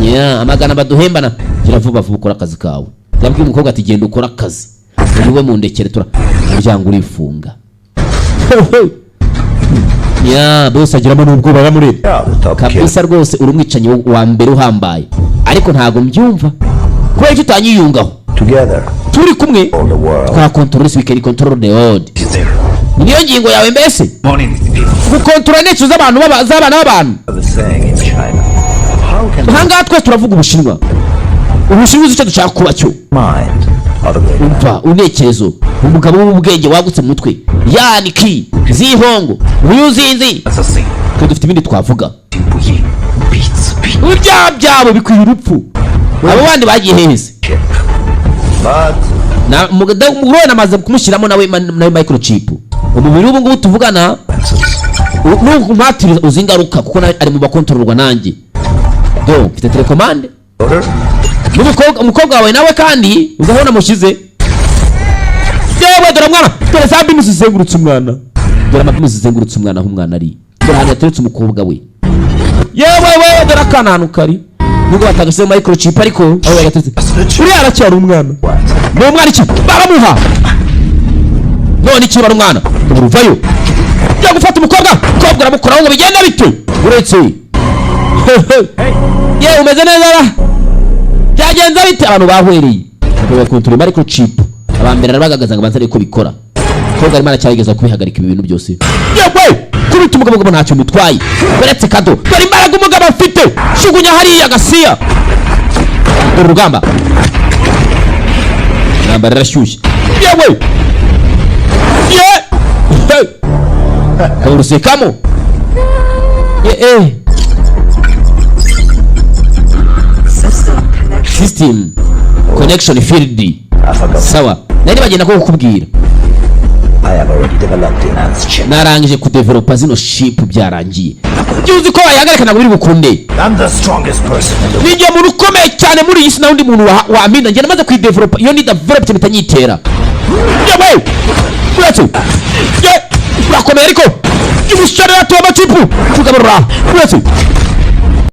B: Yeah, amagana baduhembana. Gira vuba vuba ukora akazi kawe. Yabwiye umukobwa ati genda ukora akazi, uyu we mundekere. Tura umuryango urifunga. Yeah, bose
C: agiramo n'ubwoba yaramureba
B: kabisa. Rwose uri umwicanyi wa mbere uhambaye, ariko ntabwo mbyumva kubera icyo utanyiyungaho.
G: Together,
B: Turi kumwe
G: all the world.
B: twakontorora isi, we can control the world. Niyo ngingo yawe mbese, gukontorora intekerezo z'abantu z'abana b'abantu.
G: The saying in China. How can
B: Ahangaha twese turavuga Ubushinwa. Ubushinwa uzi icyo dushaka kuba cyo.
G: mind of the great man?
B: Umva unekerezo, umugabo w'ubwenge wagutse mu mutwe, yani ki zihongo uyuzinzi. Twe dufite ibindi twavuga. Ibyaha byabo bikwiye urupfu. Abo bandi bagiye hehese?
G: Chip. But
B: Na umugore namaze kumushyiramo nawe nawe microchip umubiri. Ubu ngubu tuvugana, nukumpatiriza uzi ingaruka, kuko nawe ari mu bakontororwa nanjye. Do mfite télécommande.
G: Order.
B: N'umukobwa, umukobwa wawe nawe kandi uzi aho namushyize. Yewe, dore mwana, dore za bimu zizengurutse umwana, dore amabimu zizengurutse umwana aho umwana ari, dore ahantu yateretse umukobwa we. Yewe wewe, dore akana ahantu kari. Nubwo batagashyizemo microchip, ariko aho bagatetse uriya aracyari umwana. Ni umwana iki baramuha none? Iki bari umwana uruvayo ujya gufata umukobwa, umukobwa uramukoraho ngo bigende bite? Uretse yewe, umeze neza ra? Byagenze bite? Abantu bahwereye bakakontorora microchip. Abambere arabagaragaza ngo banze ariko bikora. Umukobwa arimo aracyageza kubihagarika ibi bintu byose. Yewe, kubita umugabo ngo ntacyo mutwaye. Uretse kado, dore imbaraga umugabo afite. Shugunya hariya gasiya. Dore urugamba, intambara irashyushye. Yewe ye, hey! Karusekamo ye eh. System connection field.
G: AlphaGo.
B: Sawa, nari bagenda ko kukubwira.
G: I have already developed enhanced chip.
B: Narangije kudevelopa zino chip, byarangiye. Ibyo uzi ko wayihagarika ntabwo biri bukunde.
G: I'm the strongest person in the
B: Ni njye muntu ukomeye cyane muri iyi si, nta wundi muntu wampinda. Njye namaze kuyidevelopa. Iyo ni developed mpita nyitera. Yewe, uretse ye, urakomeye, ariko umusore yatuye amacipu tugaburura. Uretse